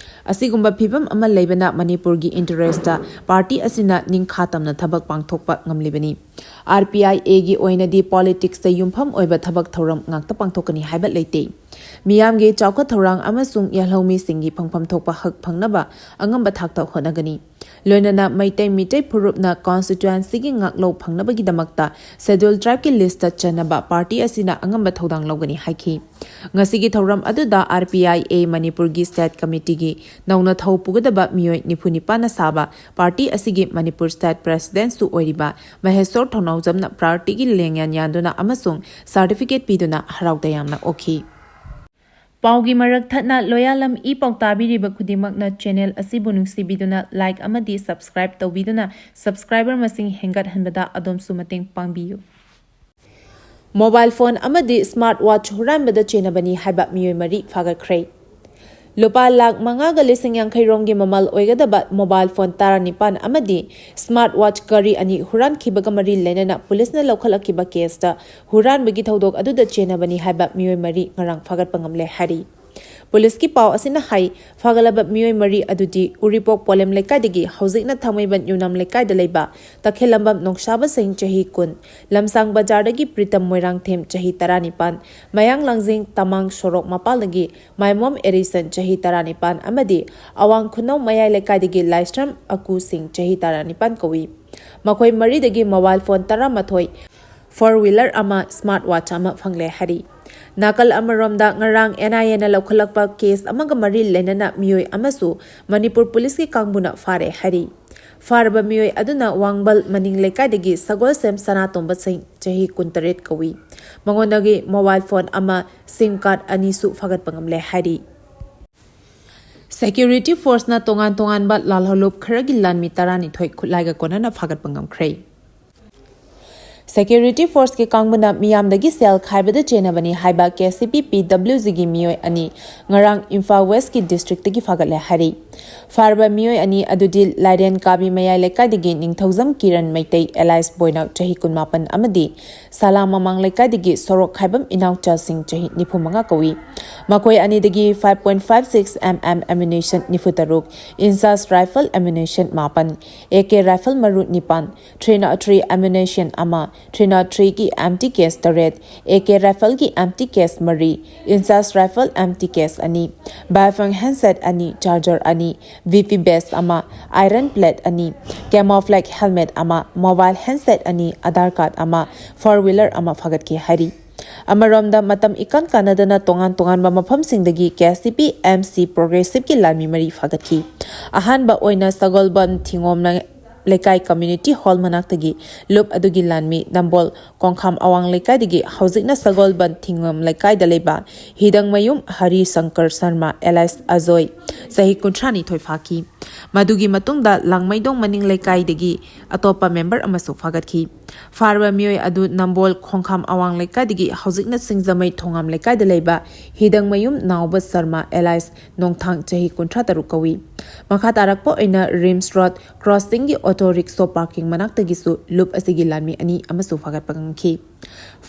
ꯑꯁꯤꯒꯨꯝꯕ ꯐꯤꯚꯝ ꯑꯃ ꯂꯩꯕꯅ ꯃꯅꯤꯄꯨꯔꯒꯤ ꯏꯟꯇꯔꯦꯁꯇ ꯄꯥꯔꯇꯤ ꯑꯁꯤꯅ ꯅꯤꯡꯈꯥ ꯇꯝꯅ ꯊꯕꯛ ꯄꯥꯡꯊꯣꯛꯄ ꯉꯝꯂꯤꯕꯅꯤ꯫ RPIAꯒꯤ ꯑꯣꯏꯅꯗꯤ ꯄꯣꯂꯤꯇꯤꯛꯁꯇ ꯌꯨꯝꯐꯝ ꯑꯣꯏꯕ ꯊꯕꯛ ꯊꯧꯔꯝ ꯉꯥꯛꯇ ꯄꯥꯡꯊꯣꯛꯀꯅꯤ ꯍꯥꯏꯕ ꯂꯩꯇꯦ꯫ ꯃꯤꯌꯥꯝꯒꯤ ꯆꯥꯎꯈꯠ ꯊꯧꯔꯥꯡ ꯑꯃꯁꯨꯡ ꯌꯦꯜꯍꯧꯃꯤꯁꯤꯡꯒꯤ ꯐꯪꯐꯝ ꯊꯣꯛꯄ ꯍꯛ ꯐꯪꯅꯕ ꯑꯉꯝꯕ ꯊꯥꯛꯇ ꯍꯣꯠꯅꯒꯅꯤ꯫ ꯂꯣꯏꯅꯅ ꯃꯩꯇꯩ ꯃꯤꯇꯩ ꯐꯨꯔꯨꯞꯅ ꯀꯟꯁꯇꯤꯇ꯭ꯋꯦꯟꯁꯤꯒꯤ ꯉꯥꯛꯂꯧ ꯐꯪꯅꯕꯒꯤꯗꯃꯛꯇ ꯁꯦꯗ꯭ꯌꯨꯜ ꯇ꯭ꯔꯥꯏꯕꯀꯤ ꯂꯤꯁꯇ ꯆꯟꯅꯕ ꯄꯥꯔꯇꯤ ꯑꯁꯤꯅ ꯑꯉꯝꯕ ꯊꯧꯗꯥꯡ ꯂꯧꯒꯅꯤ ꯍꯥꯏꯈꯤ꯫ ꯉꯁꯤꯒꯤ ꯊꯧꯔꯝ ꯑꯗꯨꯗ RPIA ꯃꯅꯤꯄꯨꯔꯒꯤ ꯁ꯭ꯇꯦꯠ ꯀꯃꯤꯇꯤꯒꯤ ꯅꯧꯅ ꯊꯧ ꯄꯨꯒꯗꯕ ꯃꯤꯑꯣꯏ ꯅꯤꯐꯨ ꯅꯤꯄꯥꯟꯅ ꯁꯥꯕ ꯄꯥꯔꯇꯤ ꯑꯁꯤꯒꯤ ꯃꯅꯤꯄꯨꯔ ꯁ꯭ꯇꯦꯠ ꯄ꯭ꯔꯦꯁꯤꯗꯦꯟꯠꯁꯨ ꯑꯣꯏꯔꯤꯕ ꯃꯍꯦꯁꯣꯔ ꯊꯧꯅꯥꯎꯖꯝꯅ ꯄꯥꯔꯇꯤꯒꯤ ꯂꯦꯡꯌꯥꯟ ꯌꯥꯟꯗꯨꯅ ꯑꯃꯁꯨꯡ ꯁꯥꯔꯇꯤꯐꯤꯀꯦꯠ ꯄꯤꯗꯨꯅ ꯍꯔꯥꯎ ꯇꯌꯥꯝꯅ ꯑꯣꯛꯈꯤ꯫ ꯄꯥꯎꯒꯤ ꯃꯔꯛ ꯊꯠꯅ ꯂꯣꯌꯥꯂꯝ ꯏ ꯄꯥꯎ ꯇꯥꯕꯤꯔꯤꯕ ꯈꯨꯗꯤꯡꯃꯛꯅ ꯆꯦꯅꯦꯜ ꯑꯁꯤꯕꯨ ꯅꯨꯡꯁꯤꯕꯤꯗꯨꯅ ꯂꯥꯏꯛ ꯑꯃꯗꯤ ꯁꯕꯁꯀ꯭ꯔꯥꯏꯕ ꯇꯧꯕꯤꯗꯨꯅ ꯁꯕꯁꯀ꯭ꯔꯥꯏꯕꯔ ꯃꯁꯤꯡ ꯍꯦꯟꯒꯠꯍꯟꯕꯗ ꯑꯗꯣꯝꯁꯨ ꯃꯇꯦꯡ ꯄꯥꯡꯕꯤꯌꯨ꯫ ꯃꯣꯕꯥꯏꯜ ꯐꯣꯟ ꯑꯃꯗꯤ ꯁ꯭ꯃꯥꯔꯠ ꯋꯥꯆ ꯍꯨꯔꯥꯟꯕꯗ ꯆꯦꯟꯅꯕꯅꯤ ꯍꯥꯏꯕ ꯃꯤꯑꯣꯏ ꯃꯔꯤ ꯐꯥꯒꯠꯈ꯭ꯔꯦ꯫ ꯂꯨꯄꯥ ꯂꯥꯈ ꯃꯉꯥꯒ ꯂꯤꯁꯤꯡ ꯌꯥꯡꯈꯩ ꯔꯣꯝꯒꯤ ꯃꯃꯜ ꯑꯣꯏꯒꯗꯕ ꯃꯣꯕꯥꯏꯜ ꯐꯣꯟ ꯇꯔꯥꯅꯤꯄꯥꯟ ꯑꯃꯗꯤ ꯁ꯭ꯃꯥꯔꯠ ꯋꯥꯆ ꯘꯔꯤ ꯑꯅꯤ ꯍꯨꯔꯥꯟꯈꯤꯕꯒ ꯃꯔꯤ ꯂꯩꯅꯅ ꯄꯨꯂꯤꯁꯅ ꯂꯧꯈꯠꯂꯛꯈꯤꯕ ꯀꯦꯁꯇ ꯍꯨꯔꯥꯟꯕꯒꯤ ꯊꯧꯗꯣꯛ ꯑꯗꯨꯗ ꯆꯦꯟꯅꯕꯅꯤ ꯍꯥꯏꯕ ꯃꯤꯑꯣꯏ ꯃꯔꯤ ꯉꯔꯥꯡ ꯐꯥꯒꯠꯄ ꯉꯝꯂꯦ ꯍꯥꯏꯔꯤ꯫ ꯄꯨꯂꯤꯁꯀꯤ ꯄꯥꯎ ꯑꯁꯤꯅ ꯍꯥꯏ, ꯐꯥꯒꯠꯂꯕ ꯃꯤꯑꯣꯏ ꯃꯔꯤ ꯑꯗꯨꯗꯤ ꯎꯔꯤꯄꯣꯛ ꯄꯣꯂꯦꯝ ꯂꯩꯀꯥꯏꯗꯒꯤ ꯍꯧꯖꯤꯛꯅ ꯊꯥꯡꯃꯩꯕꯟ ꯌꯨꯅꯥꯝ ꯂꯩꯀꯥꯏꯗ ꯂꯩꯕ ꯇꯈꯦꯜꯂꯝꯕꯝ ꯅꯣꯡꯁꯥꯕ ꯁꯤꯡ ꯆꯍꯤ ꯀꯨꯟ, ꯂꯝꯁꯥꯡ ꯕꯖꯥꯔꯗꯒꯤ ꯄ꯭ꯔꯤꯇꯝ ꯃꯣꯏꯔꯥꯡꯊꯦꯝ ꯆꯍꯤ ꯇꯔꯥꯅꯤꯄꯥꯟ, ꯃꯌꯥꯡ ꯂꯥꯡꯖꯤꯡ ꯇꯃꯥꯡ ꯁꯣꯔꯣꯛ ꯃꯄꯥꯜꯗꯒꯤ ꯃꯥꯏꯃꯣꯝ ꯑꯦꯔꯤꯁꯟ ꯆꯍꯤ ꯇꯔꯥꯅꯤꯄꯥꯟ ꯑꯃꯗꯤ ꯑꯋꯥꯡ ꯈꯨꯅꯧ ꯃꯌꯥꯏ ꯂꯩꯀꯥꯏꯗꯒꯤ ꯂꯥꯏꯁ꯭ꯔꯝ ꯑꯀꯨ ꯁꯤꯡ ꯆꯍꯤ ꯇꯔꯥꯅꯤꯄꯥꯟ ꯀꯧꯏ꯫ ꯃꯈꯣꯏ ꯃꯔꯤꯗꯒꯤ ꯃꯣꯕꯥꯏꯜ ꯐꯣꯟ ꯇꯔꯥꯃꯥꯊꯣꯏ, ꯐꯣꯔ ꯋꯤꯂꯔ ꯑꯃ, ꯁ꯭ꯃꯥꯔꯠ ꯋꯥꯆ ꯑꯃ ꯐꯪꯂꯦ ꯍꯥꯏꯔꯤ꯫ ꯅꯥꯀꯜ ꯑꯃꯔꯣꯝꯗ, ꯉꯔꯥꯡ ꯑꯦꯟ ꯑꯥꯏ ꯑꯦꯅ ꯂꯧꯈꯠꯂꯛꯄ ꯀꯦꯁ ꯑꯃꯒ ꯃꯔꯤ ꯂꯩꯅꯅ ꯃꯤꯑꯣꯏ ꯑꯃꯁꯨ ꯃꯅꯤꯄꯨꯔ ꯄꯨꯂꯤꯁꯀꯤ ꯀꯥꯡꯕꯨꯅ ꯐꯥꯔꯦ ꯍꯥꯏꯔꯤ꯫ ꯐꯥꯔꯕ ꯃꯤꯑꯣꯏ ꯑꯗꯨꯅ ꯋꯥꯡꯕꯜ ꯃꯅꯤꯡ ꯂꯩꯀꯥꯏꯗꯒꯤ ꯁꯒꯣꯜꯁꯦꯝ ꯁꯅꯥꯇꯣꯝꯕ ꯁꯤꯡ, ꯆꯍꯤ ꯀꯨꯟꯇꯔꯦꯠ ꯀꯧꯏ꯫ ꯃꯉꯣꯟꯗꯒꯤ ꯃꯣꯕꯥꯏꯜ ꯐꯣꯟ ꯑꯃ, ꯁꯤꯝ ꯀꯥꯔꯗ ꯑꯅꯤꯁꯨ ꯐꯥꯒꯠꯄ ꯉꯝꯂꯦ ꯍꯥꯏꯔꯤ꯫ ꯁꯦꯀ꯭ꯌꯨꯔꯤꯇꯤ ꯐꯣꯔꯁꯅ ꯇꯣꯉꯥꯟ ꯇꯣꯉꯥꯟꯕ ꯂꯥꯜꯍꯧꯂꯨꯞ ꯈꯔꯒꯤ ꯂꯥꯟꯃꯤ ꯇꯔꯥꯅꯤꯊꯣꯏ ꯈꯨꯠꯂꯥꯏꯒ ꯀꯣꯟꯅꯅ ꯐꯥꯒꯠꯄ ꯉꯝꯈ꯭ꯔꯦ꯫ ꯁꯦꯀ꯭ꯌꯨꯔꯤꯇꯤ ꯐꯣꯔꯁꯀꯤ ꯀꯥꯡꯕꯨꯅ ꯃꯤꯌꯥꯝꯗꯒꯤ ꯁꯦꯜ ꯈꯥꯏꯕꯗ ꯆꯦꯟꯅꯕꯅꯤ ꯍꯥꯏꯕ ꯀꯦ ꯁꯤ ꯄꯤ ꯄꯤ ꯗꯕ꯭ꯂꯤꯎ ꯖꯤꯒꯤ ꯃꯤꯑꯣꯏ ꯑꯅꯤ ꯉꯔꯥꯡ ꯏꯝꯐꯥꯜ ꯋꯦꯁꯀꯤ ꯗꯤꯁꯇ꯭ꯔꯤꯛꯇꯒꯤ ꯐꯥꯒꯠꯂꯦ ꯍꯥꯏꯔꯤ꯫ ꯐꯥꯔꯕ ꯃꯤꯑꯣꯏ ꯑꯅꯤ ꯑꯗꯨꯗꯤ ꯂꯥꯏꯔꯦꯟ ꯀꯥꯕꯤ ꯃꯌꯥꯏ ꯂꯩꯀꯥꯏꯗꯒꯤ ꯅꯤꯡꯊꯧꯖꯝ ꯀꯤꯔꯟ ꯃꯩꯇꯩ ꯑꯦꯂꯥꯏꯁ ꯕꯣꯏꯅꯥꯎ ꯆꯍꯤ ꯀꯨꯟꯃꯥꯄꯟ ꯑꯃꯗꯤ ꯁꯂꯥ ꯃꯃꯥꯡ ꯂꯩꯀꯥꯏꯗꯒꯤ ꯁꯣꯔꯣꯛ ꯈꯥꯏꯕꯝ ꯏꯅꯥꯎꯆꯥꯁꯤꯡ ꯆꯍꯤ ꯅꯤꯐꯨ ꯃꯉꯥ ꯀꯧꯏ꯫ ꯃꯈꯣꯏ ꯑꯅꯤꯗꯒꯤ five point five six M M ammunition ꯅꯤꯐꯨ ꯇꯔꯨꯛ, ꯏꯟꯆꯥꯁ ꯔꯥꯏꯐꯜ ꯑꯦꯃꯨꯅꯤꯁꯟ ꯃꯥꯄꯟ, ꯑꯦ ꯀꯦ ꯔꯥꯏꯐꯜ ꯃꯔꯨ ꯅꯤꯄꯥꯟ, three nought three ammunition ꯑꯃ, three nought three ꯒꯤ ꯑꯦꯝꯇꯤ ꯀꯦꯁ ꯇꯔꯦꯠ, ꯑꯦ ꯀꯦ ꯔꯥꯏꯐꯜꯒꯤ ꯑꯦꯝꯇꯤ ꯀꯦꯁ ꯃꯔꯤ, ꯏꯟꯆꯥꯁ ꯔꯥꯏꯐꯜ ꯑꯦꯝꯇꯤ ꯀꯦꯁ ꯑꯅꯤ, ꯕꯥꯏꯐꯪ ꯍꯦꯟꯁꯦꯠ ꯑꯅꯤ, ꯆꯥꯔꯖꯔ ꯑꯅꯤ, ꯚꯤ ꯄꯤ ꯕꯦꯁ ꯑꯃ, ꯑꯥꯏꯔꯟ ꯄ꯭ꯂꯦꯠ ꯑꯅꯤ, ꯀꯦꯃꯣꯐ꯭ꯂꯦꯛ ꯍꯦꯜꯃꯦꯠ ꯑꯃ, ꯃꯣꯕꯥꯏꯜ ꯍꯦꯟꯁꯦꯠ ꯑꯅꯤ, ꯑꯙꯥꯔ ꯀꯥꯔꯗ ꯑꯃ, ꯐꯣꯔ ꯋꯤꯂꯔ ꯑꯃ ꯐꯥꯒꯠꯈꯤ ꯍꯥꯏꯔꯤ꯫ ꯑꯃꯔꯣꯝꯗ, ꯃꯇꯝ ꯏꯀꯥꯟ ꯀꯥꯟꯅꯗꯅ ꯇꯣꯉꯥꯟ ꯇꯣꯉꯥꯟꯕ ꯃꯐꯝꯁꯤꯡꯗꯒꯤ ꯀꯦ ꯑꯦꯁ ꯇꯤ ꯄꯤ ꯑꯦꯝ ꯁꯤ ꯄ꯭ꯔꯣꯒ꯭ꯔꯦꯁꯤꯞꯀꯤ ꯂꯥꯟꯃꯤ ꯃꯔꯤ ꯐꯥꯒꯠꯈꯤ꯫ ꯑꯍꯥꯟꯕ ꯑꯣꯏꯅ ꯁꯒꯣꯜꯕꯟ ꯊꯤꯉꯣꯝꯅ ꯂꯩꯀꯥꯏ ꯀꯝꯃ꯭ꯌꯨꯅꯤꯇꯤ ꯍꯣꯜ ꯃꯅꯥꯛꯇꯒꯤ ꯂꯨꯞ ꯑꯗꯨꯒꯤ ꯂꯥꯟꯃꯤ ꯅꯝꯕꯣꯜ ꯈꯣꯡꯈꯥꯝ ꯑꯋꯥꯡ ꯂꯩꯀꯥꯏꯗꯒꯤ ꯍꯧꯖꯤꯛꯅ ꯁꯒꯣꯜꯕꯟ ꯊꯤꯡꯉꯝ ꯂꯩꯀꯥꯏꯗ ꯂꯩꯕ ꯍꯤꯗꯪꯃꯌꯨꯝ ꯍꯔꯤ ꯁꯪꯀꯔ ꯁꯔꯃ ꯑꯦꯂꯥꯏꯁ ꯑꯖꯣꯏ, ꯆꯍꯤ ꯀꯨꯟꯊ꯭ꯔꯥ ꯅꯤꯊꯣꯏ ꯐꯥꯈꯤ꯫ ꯃꯗꯨꯒꯤ ꯃꯇꯨꯡꯗ ꯂꯥꯡꯃꯩꯗꯣꯡ ꯃꯅꯤꯡ ꯂꯩꯀꯥꯏꯗꯒꯤ ꯑꯇꯣꯞꯄ ꯃꯦꯝꯕꯔ ꯑꯃꯁꯨ ꯐꯥꯒꯠꯈꯤ꯫ ꯐꯥꯔꯕ ꯃꯤꯑꯣꯏ ꯑꯗꯨ ꯅꯝꯕꯣꯜ ꯈꯣꯡꯈꯥꯝ ꯑꯋꯥꯡ ꯂꯩꯀꯥꯏꯗꯒꯤ ꯍꯧꯖꯤꯛꯅ ꯁꯤꯡꯖꯃꯩ ꯊꯣꯉꯥꯝ ꯂꯩꯀꯥꯏꯗ ꯂꯩꯕ ꯍꯤꯗꯪꯃꯌꯨꯝ ꯅꯥꯎꯕ ꯁꯔꯃ ꯑꯦꯂꯥꯏꯁ ꯅꯣꯡꯊꯥꯡ, ꯆꯍꯤ ꯀꯨꯟꯊ꯭ꯔꯥ ꯇꯔꯨꯛ ꯀꯧꯏ꯫ ꯃꯈꯥ ꯇꯥꯔꯛꯄ ꯑꯣꯏꯅ ꯔꯤꯝꯁ ꯔꯣꯗ ꯀ꯭ꯔꯣꯁꯤꯡꯒꯤ ꯑꯣꯇꯣ ꯔꯤꯛꯁꯣ ꯄꯥꯔꯀꯤꯡ ꯃꯅꯥꯛꯇꯒꯤꯁꯨ ꯂꯨꯞ ꯑꯁꯤꯒꯤ ꯂꯥꯟꯃꯤ ꯑꯅꯤ ꯑꯃꯁꯨ ꯐꯥꯒꯠꯄ ꯉꯝꯈꯤ꯫